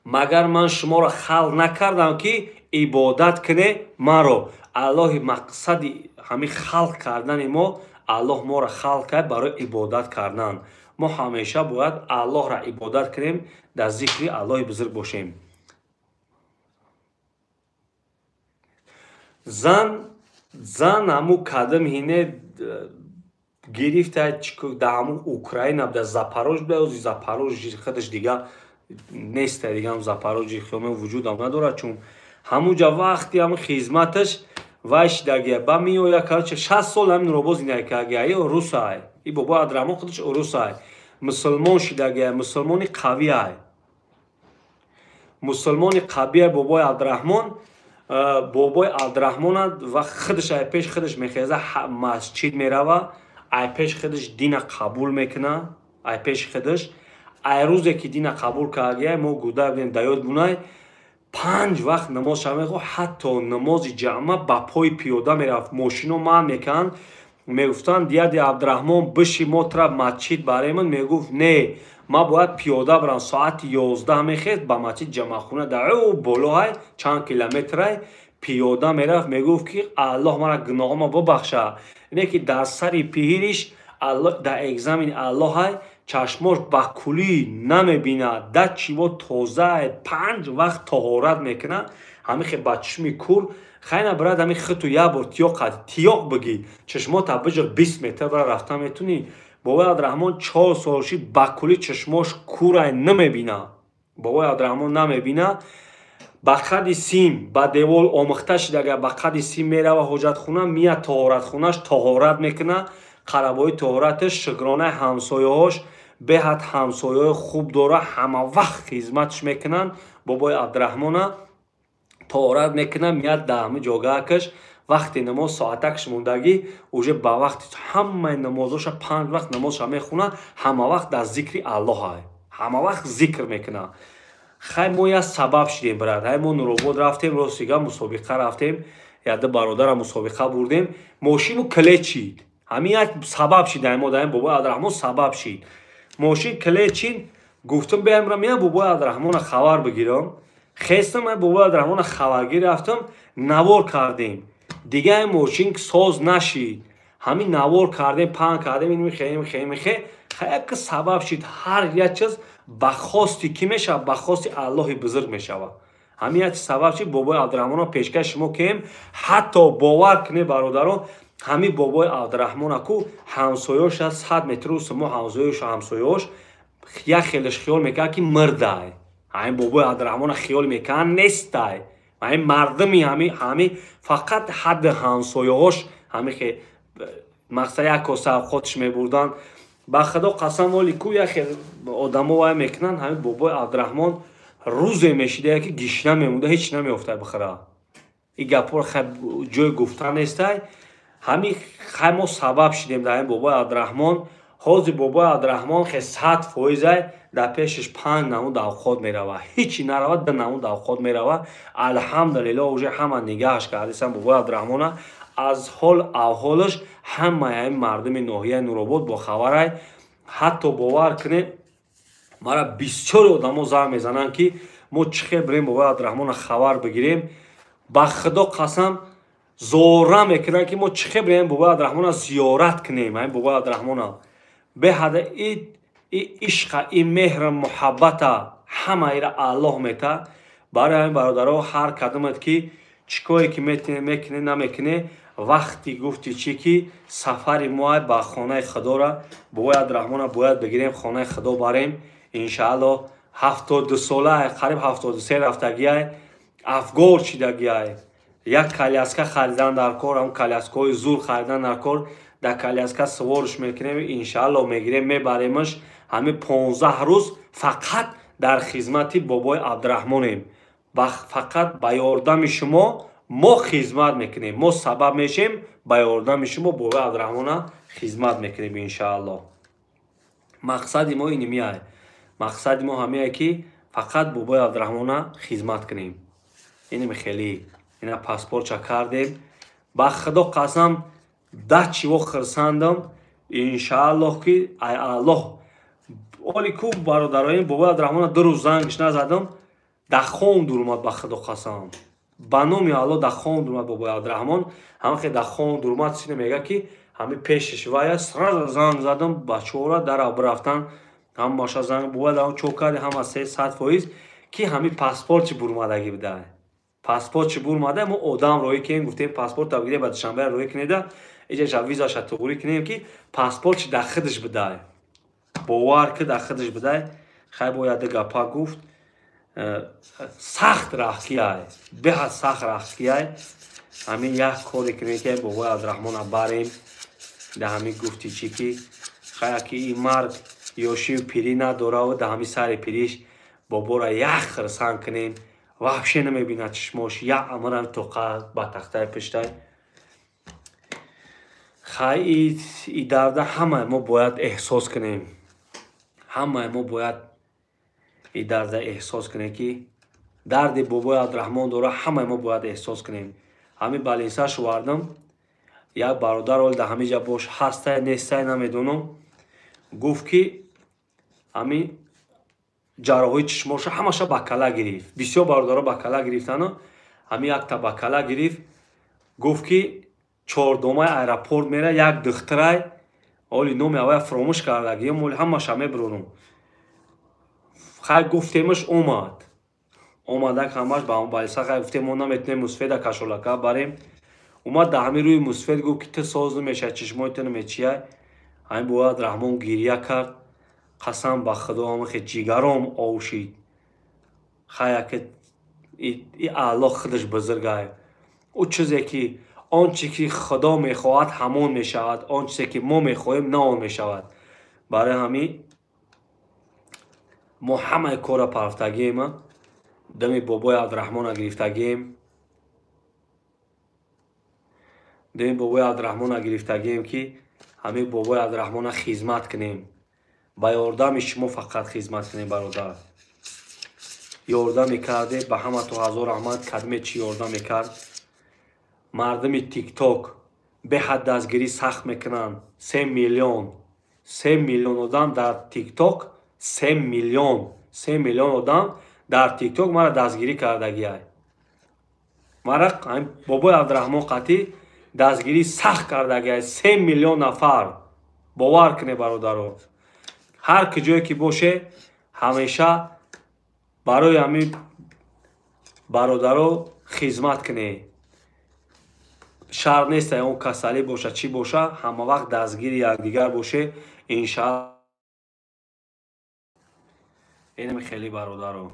магар ман шуморо халқ накардам, ки ибодат куне маро? Аллоҳи мақсади ҳамин халқ кардани мо, Аллоҳ моро халқ кард барои ибодат кардан. Мо ҳамеша бояд Аллоҳро ибодат кунем, дар зикри Аллоҳи бузург бошем. Зан ҳаму кадам ҳине гирифта дар ҳаму Украина, дар Запорож буда. Ози Запорож худаш дига неста, дига Запорожи хиёме вуҷудам надорад, чун ҳамуҷа вақти ҳаму хизматаш вай шидагия ба меоя. Короче, 60 сол ҳамин робо зиндагӣ кардагия. И русай, и бобои Абдураҳмон худаш урусай, мусулмон шидагия, мусулмони қавиай, мусулмони қавиай бобои Абдураҳмон. Бобои Абдураҳмона ва худаш ай пеш худаш мехеза, масҷид мерава, ай пеш худаш дина қабул мекуна. Ай пеши худаш, ай рӯзе ки дина қабул кардагия, мо гуда будем, да ёд бунай, панҷ вақт намоз ша мехо, ҳатто намози ҷамъа ба пои пиёда мерафт. Мошино манъ мекарданд, мегуфтанд: «Дяди Абдураҳмон, биши, мо тра масҷид баремон». Мегуфт: «Не, ман бояд пиёда барам». Соати 11 мехест, ба масҷид ҷамъахона дар ӯ болоҳай, чанд километрай пиёда мерафт. Мегуфт, ки Аллоҳ мара гуноҳома бубахша. Ине ки дар сари пиҳириш дар экзамени Аллоҳай, чашмош ба куллӣ намебинад, да чиво тозае, панҷ вақт тоҳорат мекунад, ҳамихе ба чишми кур. Хайна, брат, ҳами хиту як бор тиёқ тиёқ бигӣ, чашмота биҷиқ, 20 метр бара рафта метунӣ. Бобои Абдураҳмон 4 сол шид, ба куллӣ чашмош курай, намебина. Бобои Абдураҳмон намебина, ба қади сим ба девол омӯхта шидага, ба қади сим мерава ҳоҷатхона, мия тоҳоратхонаш, тоҳорат мекуна. Қарабои тоҳораташ шукронаи ҳамсояҳош, беҳад ҳамсояҳои хуб дора, ҳама вақт хизматш мекунанд. Бобои Абдураҳмона тоҳорат мекуна, мияд дар ҳами ҷогаакаш. Вақти намоз соатакш мондагӣ, уже ба вақти ҳамаи намозоша, панҷ вақт намозша мехуна, ҳама вақт дар зикри Аллоҳай, ҳама вақт зикр мекуна. Хай, мо як сабаб шидем, брат. Ҳай, мо Нуробод рафтем, ростига мусобиқа рафтем, яда бародара мусобиқа бурдем, мошину клечид. Ҳамин як сабаб шид, мо даем бобои Абдураҳмон сабаб шид. Мошин клечид. Гуфтам, беамра меям, бобои Абдураҳмона хабар бигирам. Хестам, бобои Абдураҳмона хабаргир рафтам, навор кардем. Дига мошин соз нашид. Ҳамин навор кардем, паҳн кардем, ин михе, ин михе, ин михе. Хаяк сабаб шид, ҳар як чиз ба хости кӣ мешавад? Ба хости Аллоҳи бузург мешавад. Ҳамин як чиз сабаб шид, бобои Абдураҳмонро пешкаш шумо кем. Ҳатто бовар кунед, бародарон, ҳамин бобои Абдураҳмон аку ҳамсоёш аз 100 метру сумо ҳамсоёш, ҳамсоёш як хелеш хиёл мекард, ки мирдай. Ҳамин бобои Абдураҳмона хиёл мекард, нестай. Ҳамин мардуми ҳами фақат ҳадди ҳамсояҳош ҳами хе мақсад як коса авқотш мебурданд. Ба худо қасам, оли ку як хел одамо вай мекунанд. Ҳамин бобои Абдураҳмон рӯзе мешидая, ки гишна мемонда, ҳеч намеёфтай бихӯра. Ин гапҳоро хай ҷои гуфтан нестай. Ҳамин хай мо сабаб шидем дар ҳамин бобои Абдураҳмон. Ҳозир бобои Абдураҳмон хе 100%-ай, дар пешаш 5 намуд авқот мерава, ҳечи нарава, 2 намуд авқот мерава. Алҳамдулилло, уже ҳама нигаҳаш кардисан бобои Абдураҳмона. Аз ҳол авҳолаш ҳамаи ҳамин мардуми ноҳияи Нуробод бохабарай. Ҳатто бовар кунед, мара бисёри одамо занг мезананд, ки мо чӣ хел бирем бобои Абдураҳмона хабар бигирем. Ба худо қасам, зора мекунанд, ки мо чӣ хел бирем бобои Абдураҳмона зиёрат кунем. Ҳамин бобои Абдураҳмона беҳада и ишқа, и меҳру муҳаббата ҳамаира Аллоҳ мета. Барои ҳамин, бародаро, ҳар кадомат ки чӣ кое ки метине, мекуне, намекуне, вақти гуфти чӣ ки сафари мо ба хонаи худора, бобои Абдураҳмона бояд бигирем, хонаи худо барем, иншааллоҳ. 72 сола, қариб 73 рафтагиай, афгор шидагиай. Як коляска харидан дар кор, ҳам коляскаҳои зур харидан дар кор. Дар коляска саворш мекунем, иншааллоҳ, мегирем, мебаремаш. Ҳамин 15 рӯз фақат дар хизмати бобои Абдураҳмонем. Фақат ба ёрдами шумо мо хизмат мекунем, мо сабаб мешем, ба ёрдами шумо бобои Абдураҳмона хизмат мекунем, иншааллоҳ. Мақсади мо инимияй, мақсади мо ҳамияе, ки фақат бобои Абдураҳмона хизмат кунем. Инами хеле ина паспортча кардем. Ба худо қасам, да чиво хирсандам. Иншааллоҳ, ки ай Аллоҳ оли ку, бародароин, бобои Абдураҳмона 2 рӯз зангш назадам, да хом дурумад. Ба худо қасам, ба номи Аллоҳ, да хом дурумад бобои Абдураҳмон. Ҳамахе да хом дурумад, сине мега, ки ҳами пешиш вая сразу занг задам, бачаҳора дара бирафтан, ҳамаша занг бобои Абдураҳмон чо карди, ҳама 300%, ки ҳами паспортчи бурмадагӣ буда. Паспортчи бурмада, мо одам роҳӣ кунем, гуфтем, паспорта бигирем, ба Душанбе роҳӣ кунеда, иҷаша визаша туғрӣ кунем, ки паспортчи дар худаш бидай. Бовар ки дар худаш бидай. Хай бояд гапа гуфт. Сахт рахкияй, беҳад сахт рахкияй. Ҳамин як коре кунем, ки бобои Абдураҳмона барем. Да ҳамин гуфти чӣ ки хая ки ин марг ёшию пирӣ надораву да ҳамин сари пириш бобора як хирсан кунем. Вообще намебинад чишмош, як амрам тоқа ба тахтаи пиштай. Хай, и дарда ҳамаи мо бояд эҳсос кунем, ҳамаи мо бояд и дарда эҳсос кунем, ки дарди бобои Абдураҳмон дора, ҳамаи мо бояд эҳсос кунем. Ҳамин балинса шувардам, як бародар ол да ҳамин ҷа бош ҳастай, нестай, намедонам, гуфт, ки ҳамин ҷарроҳии чишмоша ҳамаша ба кала гирифт. Бисёр бародаро ба кала гирифтану ҳамин якта ба кала гирифт. Гуфт, ки чордомаи аэропорт мера, як духтарай, оли номи авая фуромӯш кардагиам, оли ҳамаша мебурорум. Хай, гуфтемаш, омад, омадак ҳамаш ба балиса. Хай, гуфтем, мо наметунем мусфеда кашолака барем. Омад, да ҳамин рӯи мусфед гуфт, ки ту соз намешавад, чишмои ту намечияй. Ҳамин бояд Раҳмон гирья кард. Қасам ба худо, ҳамахе ҷигаром овшид. Хаяки и Аллоҳ худаш бузургай. Ӯ чизе ки, он чизе ки Худо мехоҳад, ҳамон мешавад, он чизе ки мо мехоҳем, на он мешавад. Барои ҳамин мо ҳамаи корро парафтагием, дами бобои Абдураҳмона гирифтагием, дами бобои Абдураҳмона гирифтагием, ки ҳамин бобои Абдураҳмона хизмат кунем. Ба ёрдами шумо фақат хизмат кунем. Бародар, ёрдам мекарде, ба ҳамату ҳазор раҳмат. Кадме чӣ ёрдам мекард? Мардуми ТикТок беҳад дастгирӣ сахт мекунанд. 3 миллион, 3 миллион одам дар ТикТок, 3 миллион, 3 миллион одам дар ТикТок мара дастгирӣ кардагиай. Мара бобои Абдураҳмон қатӣ Дастгирӣ сахт кардагиай 3 миллион нафар. Бовар кунед бародаро. Ҳар куҷое ки боше, ҳамеша барои ҳамин бародаро хизмат кунед. Шарт нест он касалӣ боша, чӣ боша, ҳама вақт дастгири якдигар боше, иншаалло. Инам хеле бародаро.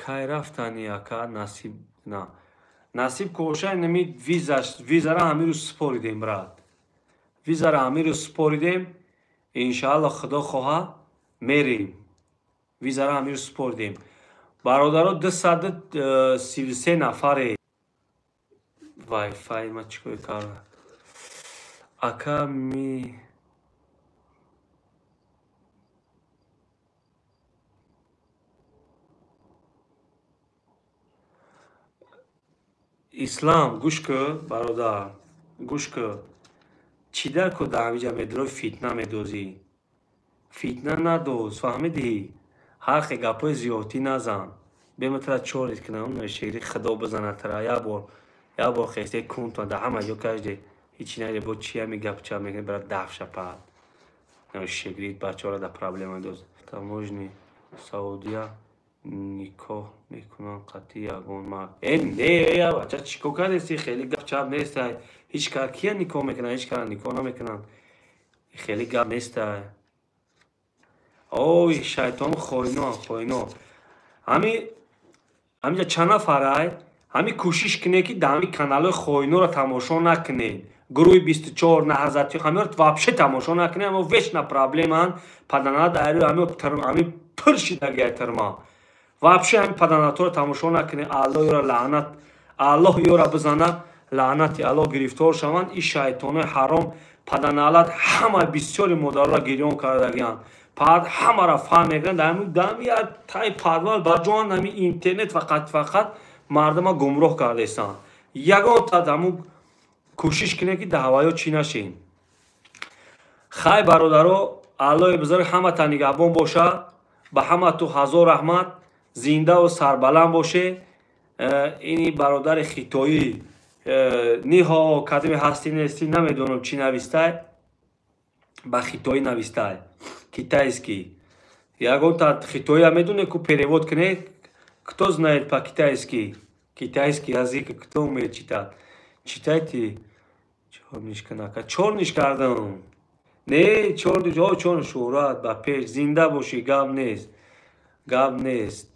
Кай рафтани ака насиб на. Насиб коша инами визара ҳамин рӯз супоридем, брат. Визара ҳамин рӯз супоридем, иншаалло худо хоҳа мерем. Визара ҳамин рӯз супоридем. Бародаро 233 нафаре. Вай-фай ма чӣ кор карда? Ака ми Ислам гӯш кун, бародар, гӯш кун. Чӣ дар ку дар ҳамиҷа медрои фитна медозӣ? Фитна надоз, фаҳмидӣ? Ҳар хе гапҳои зиёдтӣ назан. Бема тара чорит кунам, шегри худо бизанад тара. Як бор хесте кунтон дар ҳама ҷо кажде. Ҳичи наде бо чи ҳами гап чап мекунӣ, брат даф шапад. Шегри бачаҳоро дар проблема медоз. Таможни Саудия никоҳ мекунанд қатъи ягон мард. Не, бача чӣ кор кардеси? Хеле гап чап нестай. Ҳеҷ кар кия никоҳ мекунанд, ҳеҷ кара никоҳ намекунанд. Хеле гап нестай. Ой, шайтон хоино, хоино. Ҳамиҷа чанд нафарай? Ҳами кӯшиш кунед ки дар ҳами каналҳои хоиноро тамошо накунед. Гурӯҳи 24 наҳзати ҳамиро вообще тамошо накунед, аммо вечно проблемаанд. Паданат айрӯ ҳами пур шидагиай тирма. Вообще ҳами паданаторо тамошо накунед. Аллоҳ ёра лаънат, Аллоҳ ёра бизана, лаънати Аллоҳ гирифтор шаванд. Ин шайтонои ҳаром паданалат ҳама бисёри модароро гирён кардагианд. Пад ҳамаро фаҳм мекунанд. Дар ҳами як таи подвал ба ҷоан ҳами интернет фақат мардума гумроҳ кардастанд. Ягон та ҳамун кӯшиш кунед ки дар ҳаваё чӣ нашед. Хай бародаро, Аллоҳи бузург ҳамата нигаҳбон боша. Ба ҳамату ҳазор раҳмат. Зиндаву сарбаланд боше. Ини бародари хитоӣ ниҳо кадоме ҳастӣ нестӣ намедонам чӣ навистай. Ба хитоӣ навистай. Китайский. Ягон та хитоия медоне ку перевод кунед. Кто знает по-китайски? Китайский язык кто умеет читать? Читайте. Чорниш канака. Чорниш кардам. Не, чорниш, о, чорниш шӯҳрат ба пеш. Зинда бошӣ, гап нест. Гап нест.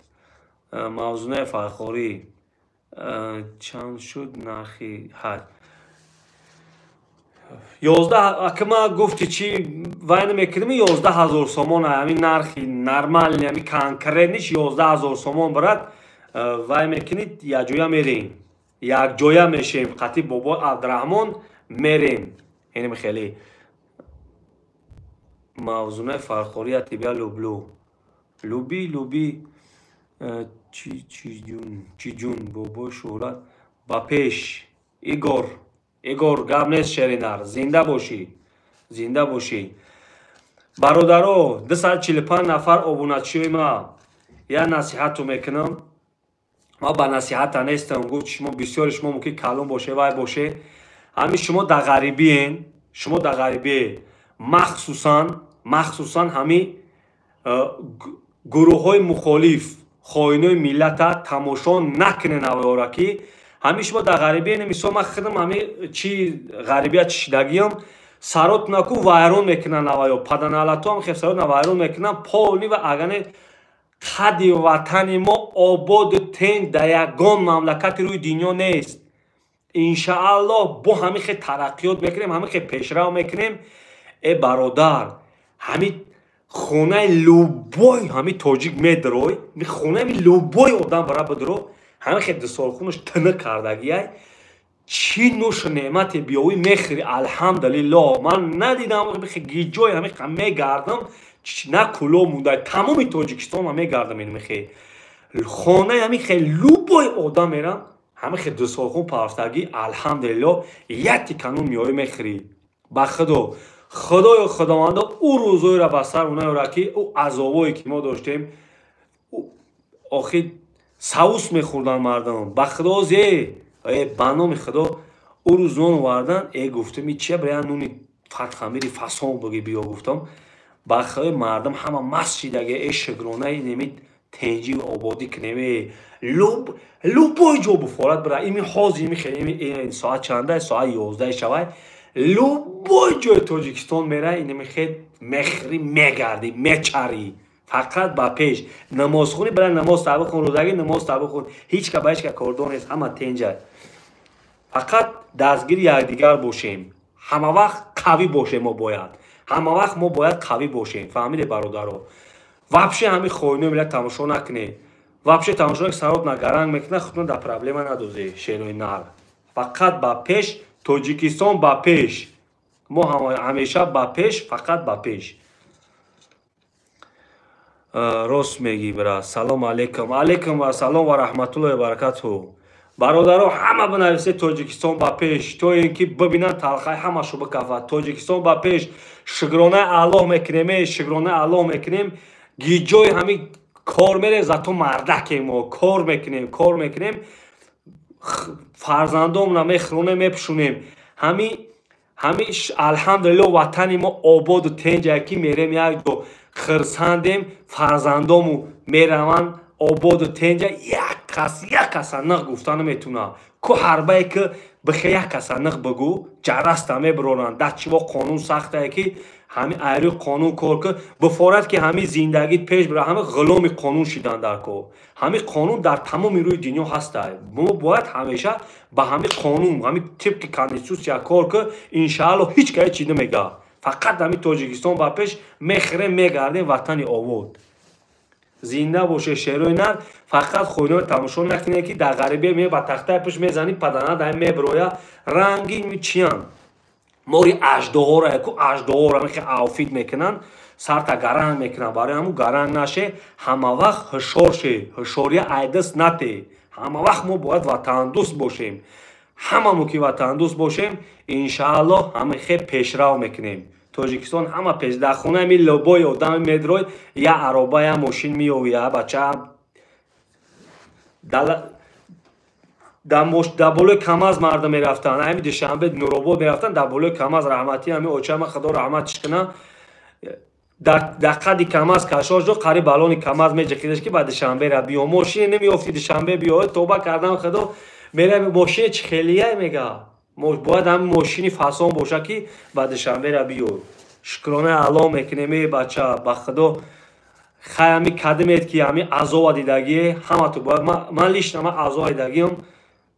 Мавзунаи фархорӣ. Чанд шуд нархи ҳаҷ? 11 акма гуфти чи вай намекунем, 11 000 сомон ҳамин нархи нормални, ҳамин конкретниш 11 000 сомон брат. Вай мекунед, якҷоя мерем. Якҷоя мешем. Қатъи бобо Абдураҳмон мерем. Инем хеле. Мавзунаи фархорӣ я тебя люблю. Люби, люби. Чи чиҷун, чиҷун бобои шӯҳрат ба пеш. Игор, Игор гап нест шеринар. Зинда бошӣ. Зинда бошӣ. Бародаро, 245 нафар обуначиёи ма. Я насиҳату мекунам. Ма ба насиҳата нестам. Гуфт шумо бисёри шумо мумкин калон боше, вай боше. Ҳамин шумо дар ғарибиен, шумо дар ғарибие. Махсусан, махсусан ҳамин гурӯҳҳои мухолиф, хоинои миллата тамошо накунед авёра ки ҳамин шумо дар ғарибие. Мисол ман худам ҳамин чи ғарибия чишидагиам, сарот наку вайрон мекунанд аваё. Паданалато ҳам хел сарот на вайрон мекунанд. Полни ва агане қади ватани мо ободу тенг дар ягон мамлакати рӯи дунё нест. Иншааллоҳ бо ҳамин хел тараққиёт мекунем, ҳамин хел пешрав мекунем. Э бародар, ҳамин хонаи любой ҳамин тоҷик медрой, хонаи любой одам бара бидро, ҳамин хел дусолхунаш тинӣ кардагиай. Чӣ нӯшу неъмате биёвӣ мехӯрӣ, алҳамдулиллоҳ. Ман надидам гиҷои ҳамин мегардам, на куло мундай, тамоми Тоҷикистонро мегардам. Ин мехе хонаи ҳамин хел любой одам мерам, ҳамин хел дусолхун парафтагӣ, алҳамдулиллоҳ, як тиканун миёвӣ мехӯрӣ. Ба худо, худоё худовандо ӯ рӯзоеро ба сар наёрад ки ӯ азобое ки мо доштем, охир савус мехӯрданд мардум. Ба худо зе Ба номи худо ӯ рӯз нон овардан, гуфтам и чия бира нуни фатхамири фасон буги биё гуфтам. Ба худои мардум ҳама маст шидаги, шукронаи неми тенҷи ободӣ кунем. Любой ҷо буфорат бира. Ими ҳозир ими хеле соат чанда? Соат 11 шавай. Любой ҷои Тоҷикистон мера, инами хел мехӯрӣ, мегардӣ, мечарӣ. Фақат ба пеш. Намозхонӣ бира намоз таба хон, рӯзагӣ намоз таба хон. Ҳеҷ ка ба ҳеҷ ка кордор нест, ҳама тенҷа. Фақат дастгири якдигар бошем. Ҳама вақт қавӣ бошем мо бояд. Ҳама вақт мо бояд қавӣ бошем. Фаҳмиде бародаро? Вообще ҳами хоинои миллат тамошо накунед. Вообще тамошо накунед, сарот нагаранг мекунад, худтон дар проблема надозед, шерои нар. Фақат ба пеш, Тоҷикистон ба пеш. Мо ҳамеша ба пеш, фақат ба пеш. Рост мегӣ бира. Салом алейкум. Алейкум ва салом ва раҳматуллоҳи ва баракатуҳ. Бародаро ҳама бинависед Тоҷикистон ба пеш, то ин ки бибинанд талхаи ҳамашу бикафад. Тоҷикистон ба пеш. Шукронаи Аллоҳ мекунем, шукронаи Аллоҳ мекунем. Гиҷои ҳами кор мерем, зато мардакем мо. Кор мекунем, кор мекунем. Фарзандомона мехӯронем, мепӯшонем. Ҳами алҳамдулиллоҳ ватани мо ободу тенҷа ки мерем як ҷо хирсандем, фарзандому мераванд ободу тенҷа, як кас ниқ гуфта наметуна. Ку ҳарбае ки бихе як каса ниқ бигӯ, ҷараста мебироранд. Дар чиво қонун сахтае ки ҳами айрӯи қонун кор ки бифорад ки ҳами зиндагӣ пеш бира, ҳами ғуломи қонун шидан дар кор. Ҳами қонун дар тамоми рӯи дунё ҳастае. Мо бояд ҳамеша ба ҳами қонун, ҳами тибқи конститутсия кор ки иншааллоҳ ҳеҷ кас чиз намега. Фақат ҳами Тоҷикистон ба пеш мехӯрем, мегардем ватани обод. Зинда боше шерои нар. Фақат хоиноро тамошо накунед ки дар ғарибе ме ба тахтаи пушт мезанӣ, падана дар мебироя ранги чиян. Мори аждаҳоро яку аждаҳоро мехе авфид мекунанд, сарта гаранг мекунанд. Барои ҳамун гаранг наше, ҳама вақт ҳушёр ше, ҳушёрия айдас нате. Ҳама вақт мо бояд ватандӯст бошем. Ҳамамо ки ватандӯст бошем, иншааллоҳ ҳама хе пешрав мекунем. Тоҷикистон ҳама пеш. Дар хонаи ми лобои одами медрой, я ароба, я мошин меёви, я бача дар болои КамАЗ мардум мерафтанд. Ҳами Душанбе Нуробод мерафтанд, дар болои КамАЗ раҳматӣ ҳами очама худо раҳматиш кунад. Дар қади КамАЗ кашош ҷо қариб балони КамАЗ меҷиқидаш ки ба Душанбе ра биё. Мошине намеёфти Душанбе биё. Тоба кардам худо мера мошине чӣ хелия мега. Бояд ҳами мошини фасон боша ки ба Душанбе ра биё. Шукронаи Аллоҳ мекунем эй бача, ба худо хай ҳами кадимед ки ҳами азова дидагие ҳамату бояд. Ман лично ман азова дидагиам.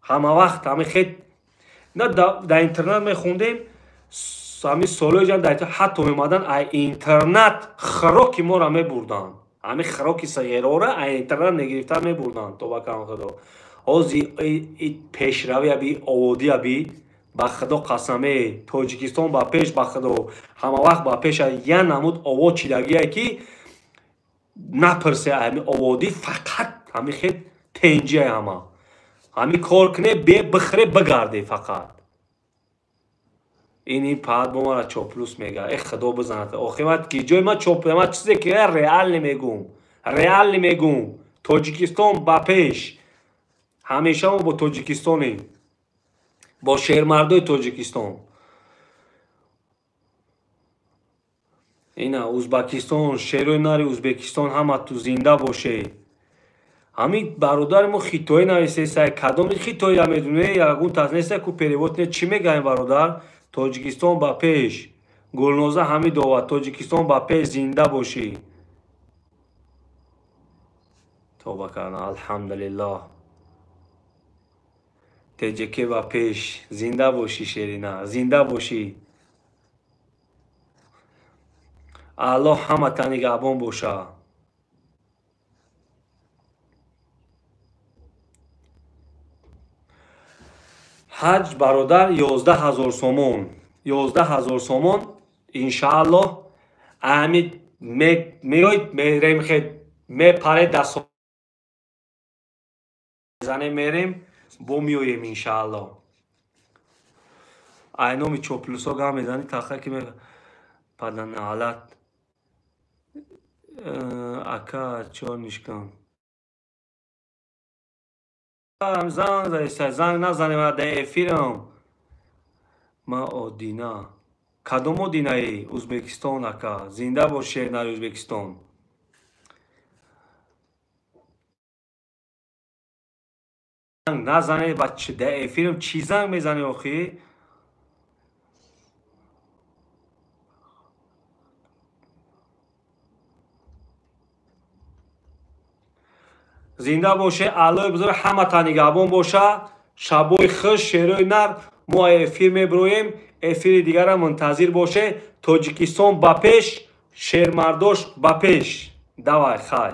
Ҳама вақт ҳами хед на дар интернат мехондем, ҳами солҳои ҷан дар ҳатто меомадан ай интернат хӯроки моро мебурданд. Ҳами хӯроки сағирора ай интернат мегирифтан мебурданд. Тоба кардам худо. Ҳозир пешравӣ аби оводӣ аби ба худо қасаме Тоҷикистон ба пеш, ба худо ҳама вақт ба пеш. Я намуд овод чидагие ки напурсе ҳами оводӣ, фақат ҳами хед тенҷие ҳама. Ҳами кор куне, бе бихӯре, бигарде фақат. Ини паҳат бо мара чоплус мега. Э худо бизанад. Охир ман ки ҷои ман чоп, ман чизе ки реал намегум. Реал намегум. Тоҷикистон ба пеш. Ҳамеша мо бо Тоҷикистонем. Бо шермардои Тоҷикистон. Ина Узбекистон, шерои нари Узбекистон ҳама ту зинда боше. Ҳамин бародари мо хитоӣ нависеса, кадоми хитоия медоне, ягон тас неста ку перевод не. Чӣ мегаем бародар? Тоҷикистон ба пеш. Гулноза Ҳамидова, Тоҷикистон ба пеш, зинда бошӣ. Тоба кардам, алҳамдулиллоҳ. ТJK ба пеш, зинда бошӣ Шерина, зинда бошӣ. Аллоҳ ҳамата нигаҳбон боша. Ҳаҷ бародар 11 000 сомон. 11 000 сомон иншааллоҳ. Ами меоид мерем хед мепаред даст зане мерем бо меоем иншааллоҳ. Айноми чоплусо гам мезани таха ки паданаалат ака чор нишкан. Занг заиста, занг назанем, дар эфирам. Ма Одина. Кадом Одинаи? Узбекистон, ака. Зинда бош, шернари Узбекистон. Занг назане, бача, дар эфирам чӣ занг мезанӣ охӣ? Зинда боше, Аллоҳи бузург ҳамата нигаҳбон боша. Шабои хуш, шерои нар. Мо эфир мебироем, эфири дигара мунтазир боше. Тоҷикистон ба пеш, шермардош ба пеш. Давай, хай.